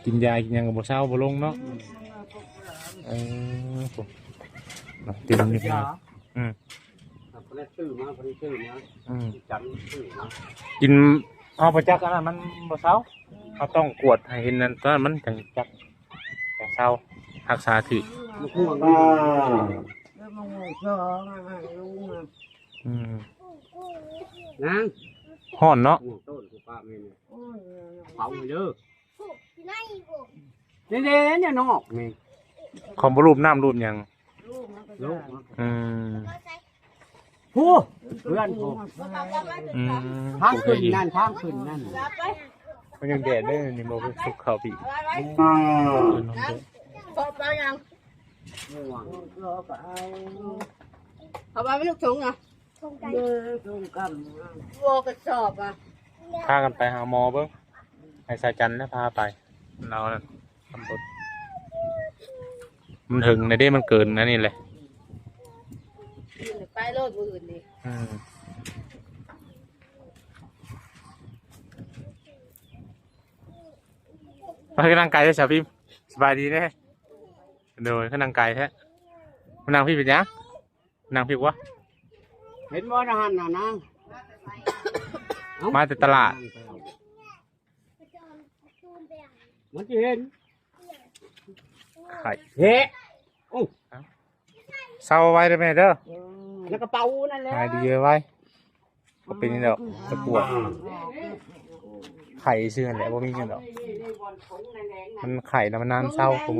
ໆ ກິນຢາກິນຫຍັງກໍບໍ່ເຊົາບໍ່ລົງເນາະ. ເອີ ເນາະ ເຕັມຢູ່. ອືມ ເພິ່ນຊື້ມາ ເພິ່ນຊື້ມາ. ອືມ ຈັນຊື້ມາ ກິນ ເຮົາບໍ່ຈັກອັນນັ້ນມັນບໍ່ເຊົາ ເຮົາຕ້ອງກວດໃຫ້ເຫັນນັ້ນ ຕອນນັ້ນມັນຈັ່ງຈັກ ຈັ່ງເຊົາ ຮັກສາຖືກ. ໝາກມ່ວງ ອືມ ນາງ ຮ້ອນເນາະ. ໝາກຕົ້ນຄືປ້າແມ່ນ ເຜົາເດີ. ນີ້ເດ້ ນີ້ນອກນີ້ ຂອງບໍ່ລູບນ້ຳລູບຫຍັງ. ລູກ ອືມ ຜູ້ ເພື່ອນຜູ້. ອືມ ທາງຂຶ້ນນັ້ນ ທາງຂຶ້ນນັ້ນ ມັນຍັງແດດເດ້ ນີ້ບໍ່ສຸກເຂົ້າປີ. ເພາະປາຫຍັງ? ເອົາໄວ້ລູກຖົງນະ. ໂດຍ ໂດຍ ກຳ ບໍ່ກະສອບອະ. ພາກັນໄປຫາໝໍເບິ່ງ ໃຫ້ສາຈັນນະພາໄປ. ລາວນັ້ນ ມັນເຖິງແລ້ວເດ້ ມັນເກີນອັນນີ້ແຫຼະ. ໄປໂລດມື້ອື່ນນີ້. ອືມ ໄປ ຄືນັ່ງໄກແທ້ສາວພິມ. ສະບາຍດີເດ້. ໂດຍ ຄືນັ່ງໄກແທ້. ມານັ່ງພີ້ເປັນຫຍັງ? ນັ່ງພີ້ກວ່າ. ເຫັນບໍ່ນະຫັ້ນນະນາງ? ເອົ້າ ມາແຕ່ຕະຫຼາດ. ມັນຊິເຫັນ. ໄຂ່ ເຫະ. ໂອ້ ເຊົາໄວເດີແມ່ເດີ. ໃນກະເປົານັ້ນແຫຼະ. ຫາຍດີໄວ. ບໍ່ເປັນຫຍັງດອກ ຕະກວດ. ໄຂ້ຊື່ຫັ້ນແຫຼະ ບໍ່ມີຫຍັງດອກ. ມັນໄຂ້ນະ ມັນນານເຊົາ. ອືມ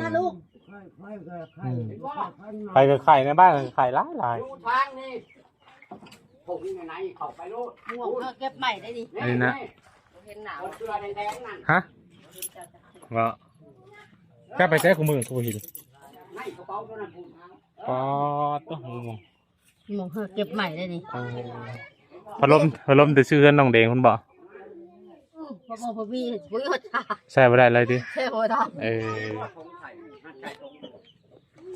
ໄປກໍໄຂ້ ໃນບ້ານກໍໄຂ້ຫຼາຍໆ. ຢູ່ທາງນີ້ ຜົງຢູ່ໃນ ເຂົ້າໄປໂລດ. ໝວກເຮົາເກັບໃໝ່ໄດ້ນີ້. ອັນນີ້ນະ ເຫັນໜາວ. ເສື້ອແດງໆນັ້ນ. ຮະ? ບໍ່. ເຈົ້າໄປໃສຄູ່ມື້ ຄືບໍ່ເຫັນ? ໃນກະເປົາຕົວນັ້ນພຸ້ນ. ປາດໂທ້. ໝວກເຮົາເກັບໃໝ່ໄດ້ນີ້. ເອີ ພັດລົມ ພັດລົມແຕ່ຊື້ເຮືອນນ້ອງແດງພຸ້ນບໍ່? ອືມ ບໍ່ ບໍ່ມີ ບໍ່ມີຫົວຕາ. ໃຊ້ບໍ່ໄດ້ເລີຍຕິ? ໃຊ້ບໍ່ໄດ້. ເອີ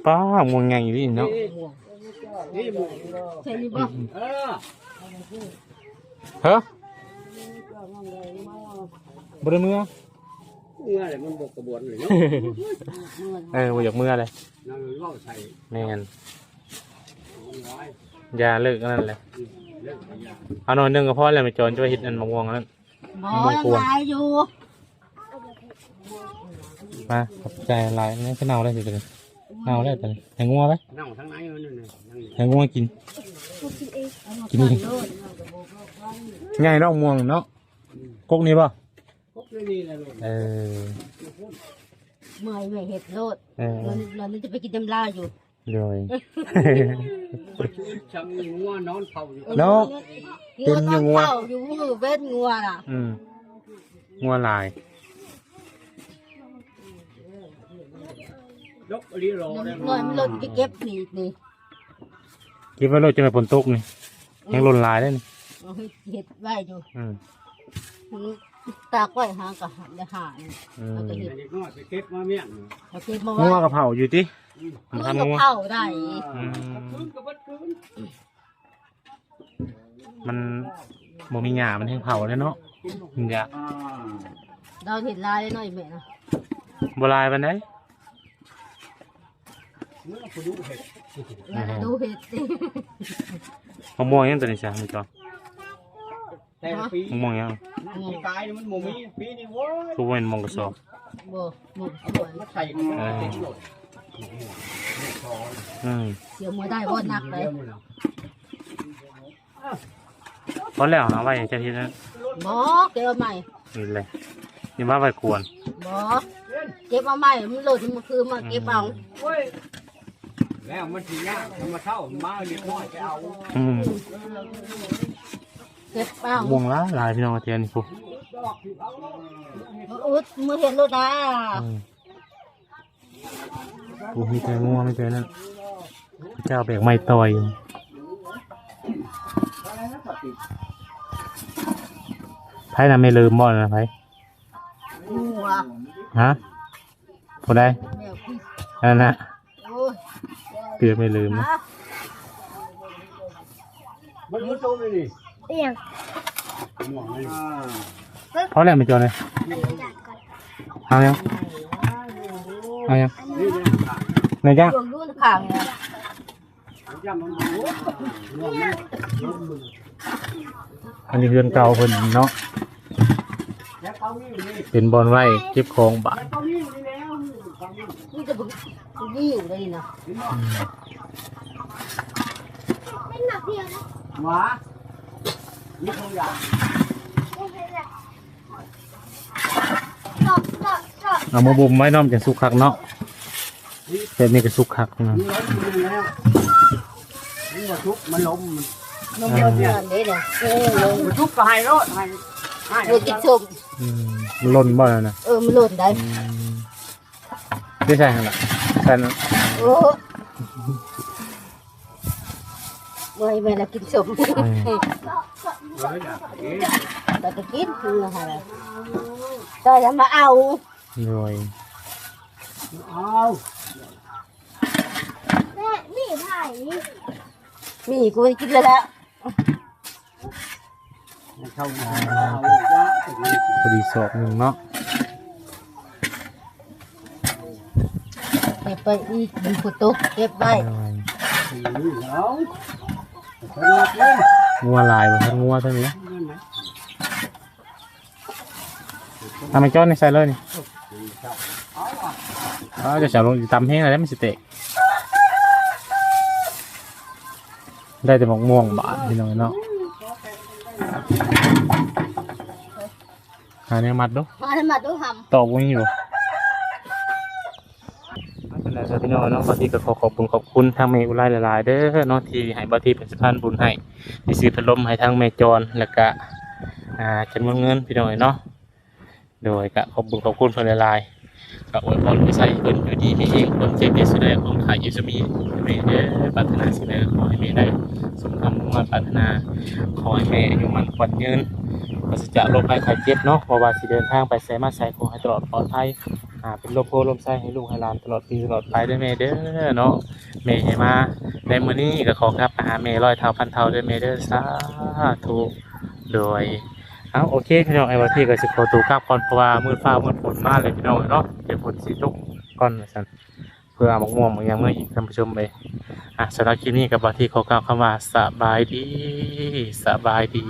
ປ້າ ມ່ວງໃຫຍ່ອີ່ຫຼີເນາະ. ນີ້ ນີ້ ນີ້ໝວກ ໃຊ້ນີ້ບໍ່? ອືມ ເອີ ເຮີ ບໍ່ໄດ້ເມືອ. ເມືອແຫຼະ ມັນບໍ່ກະບວນເລີຍເນາະ. ເອີ ບໍ່ຢາກເມືອເລີຍ. ນາງເວົ້າໃສ່. ແມ່ນ. ຢ່າເລີກອັນນັ້ນແຫຼະ. ອືມ ເລີກກໍຢ່າ. ເອົາໜ້ອຍໜຶ່ງກໍພໍແລ້ວ ແມ່ຈອນຈະໄປເຮັດອັນໝາກມ່ວງອັນນັ້ນ. ບໍ່ ມັນຫຼາຍຢູ່. ມາ ຂອບໃຈຫຼາຍ. ນີ້ຄືເນົ່າແລ້ວຊິຕົວນີ້. ເນົ່າແລ້ວຕົວນີ້. ໃຫ້ງົວໄປ. ເນົ່າທາງໃນນັ້ນນະ. ໃຫ້ງົວກິນ. ກິນເອງ. ໃຫຍ່ເນາະ ມ່ວງເນາະ. ອືມ ກົກນີ້ບໍ່? ພວກนี้นี่แหละลูก ເອີ ເມື່ອຍແມ່ເຮັດໂລດ ເອີ ນອນ ນອນນີ້ຈະໄປກິນນ້ຳລາຢູ່ ໂດຍ มันจะช้ำงัวนอนเผาอยู่ ເນາະ งัວ ເປັນຢູ່ นอน งัວ เผาอยู่ มื้อเว้นงัวน่ะ อืม งัวหลาย ดกอีหลีหล่อเลย น้อยมันหล่นไปเก็บนี่ นี่ เก็บไว้โลด จั่งได๋ฝนตกนี่ อืม ยังหล่นหลายเด้นี่ เอาให้เฮ็ดไว้อยู่ อืม ตากไว้หากะได้หานี่ อืม แล้วก็เฮ็ด เด็กน้อยไปเก็บมาเมี่ยง เอาเก็บมาไว้ งัวกะเผาอยู่ติ อืม มันทำงัว งัวกะเผาได้ อืม คืนกะเบิดคืน มันบ่มีหญ้า มันแฮงเผาแล้วเนาะ หญ้า ดาวเห็ดลายน้อยแม่นะ บ่หลายปานใด เมื่อผู้ดูเห็ด ดูเห็ดสิ มะม่วงยังตัวนี้จ้ะ มีตัว แต่ละปี มะม่วงยัง ปีกายนี่มันบ่มี ปีนี้โว้ย คือว่าเป็นมะม่วงกระสอบ บ่ บ่สวย มันใส่ เออ เต็มโลด อืม เสียหมวยได้บ่ หนักเลย พอแล้ว เอาไว้จะเฮ็ดนะ บ่ เก็บเอาใหม่ นี่เลย นี่มาไว้กวน บ่ เก็บเอาใหม่ มันหล่น มันคือมาเก็บเอา แล้วมันสิยาก มันมาเท่า มาเด็กน้อยไปเอา อืม เก็บเอา ม่วงหลายหลาย พี่น้อง เทียนนี่พุ้น อุด มือเห็นโลดนะ อืม โอ้ มีแต่งัว มีแต่นั่น เจ้าแบกไม้ต่อยอยู่ ไผน่ะ แม่ลืมบ่น่ะ ไผ งัว ฮะ ผู้ใด แมวพิษ อันนั้นน่ะ โอ้ย เกือบไม่ลืมนะ ฮะ มันรู้ตัวเลยนี่ อีหยัง ม่วงเลย พอแล้ว ไม่จอเลย เอายัง เอายัง นี่จ้ะ ช่วงนู้นข้างเนี่ย อันนี้เฮือนเก่าเพิ่นเนาะ เป็นบ่อนไว้เก็บของบาด นี่จะบึกนี่อยู่เลยนะ อืม เป็นหนักเดียวนะ หวา นี่ของยา เอามาบ่มไว้เนาะ มันจะสุกคักเนาะ แบบนี้ก็สุกคักนะ มันล้มอยู่แล้ว มันบ่สุก มันล้ม มันเยอะเนี่ย เด้เนี่ย เออ ล้ม บ่สุกก็ให้โลด ให้ ให้ เออ กินส้ม อืม มันหล่นบ่แล้วนะ เออ มันหล่นได้ อืม ไม่ใช่หั่นล่ะ ใช่นะ โอ้ เมื่อยแม่ละกินส้ม อืม เราจะกินคืออะไร ต่อยมาเอา โดย เอา แม่ มีไผ มี กูไปกินแล้วละ พอดีศอกหนึ่งเนาะ เก็บไปอีก มีผู้ตกเก็บไว้ งัวหลายบ่ทันงัวเท่านี้ เอามาจ้อนนี่ใส่เลยนี่ เอา จะใส่ลงตำแห้งแล้วมันสิเตะ ได้แต่หมากม่วงบาดพี่น้องเนาะ หาแนวมัดดู หาแนวมัดดูหำ ตอกบ่มีบ่ จั่งใด๋ซะพี่น้องเนาะ บ่าวทีก็ขอขอบคุณขอบคุณทางแม่อุไรหลายๆเด้อเนาะ ที่ให้บ่าวทีเป็นสะพานบุญให้ ที่ซื้อพัดลมให้ทางแม่จอน แล้วก็ อ่า จำนวนเงินพี่น้องเนาะ โดยก็ขอบคุณขอบคุณเพิ่นหลายๆ ก็อวยพรอวยไส้ให้เพิ่นอยู่ดีมีแฮง ความเจ็บอย่าสู่ได้ ความไข้อย่าสู่มี แม่เด้อ ปรารถนาสิ่งใดขอให้แม่ได้สมคำมุ่งมั่นปรารถนา ขอให้แม่อายุมั่นขวัญยืน ปราศจากโรคภัยไข้เจ็บเนาะ บ่ว่าสิเดินทางไปไสมาไส ขอให้ตลอดปลอดภัย อ่า เป็นร่มโพธิ์ร่มไทรให้ลูกให้หลานตลอดปีตลอดไปเด้อแม่เด้อเนาะ แม่ให้มาในมื้อนี้ก็ขอกลับไปหาแม่ร้อยเท่าพันเท่าเด้อแม่เด้อ สาธุ โดย เอา โอเค พี่น้อง ไอ้บ่าวทีก็สิขอตัวกลับก่อน เพราะว่ามืดฟ้ามืดฝนมาเลยพี่น้องเนาะ เดี๋ยวฝนสิตกก่อนว่าซั่น เพื่อเอาหมากม่วงหมากหยังมาอีก ท่านผู้ชมเอ้ย อ่ะ สำหรับคลิปนี้ก็บ่าวทีขอกล่าวคำว่าสบายดี สบายดี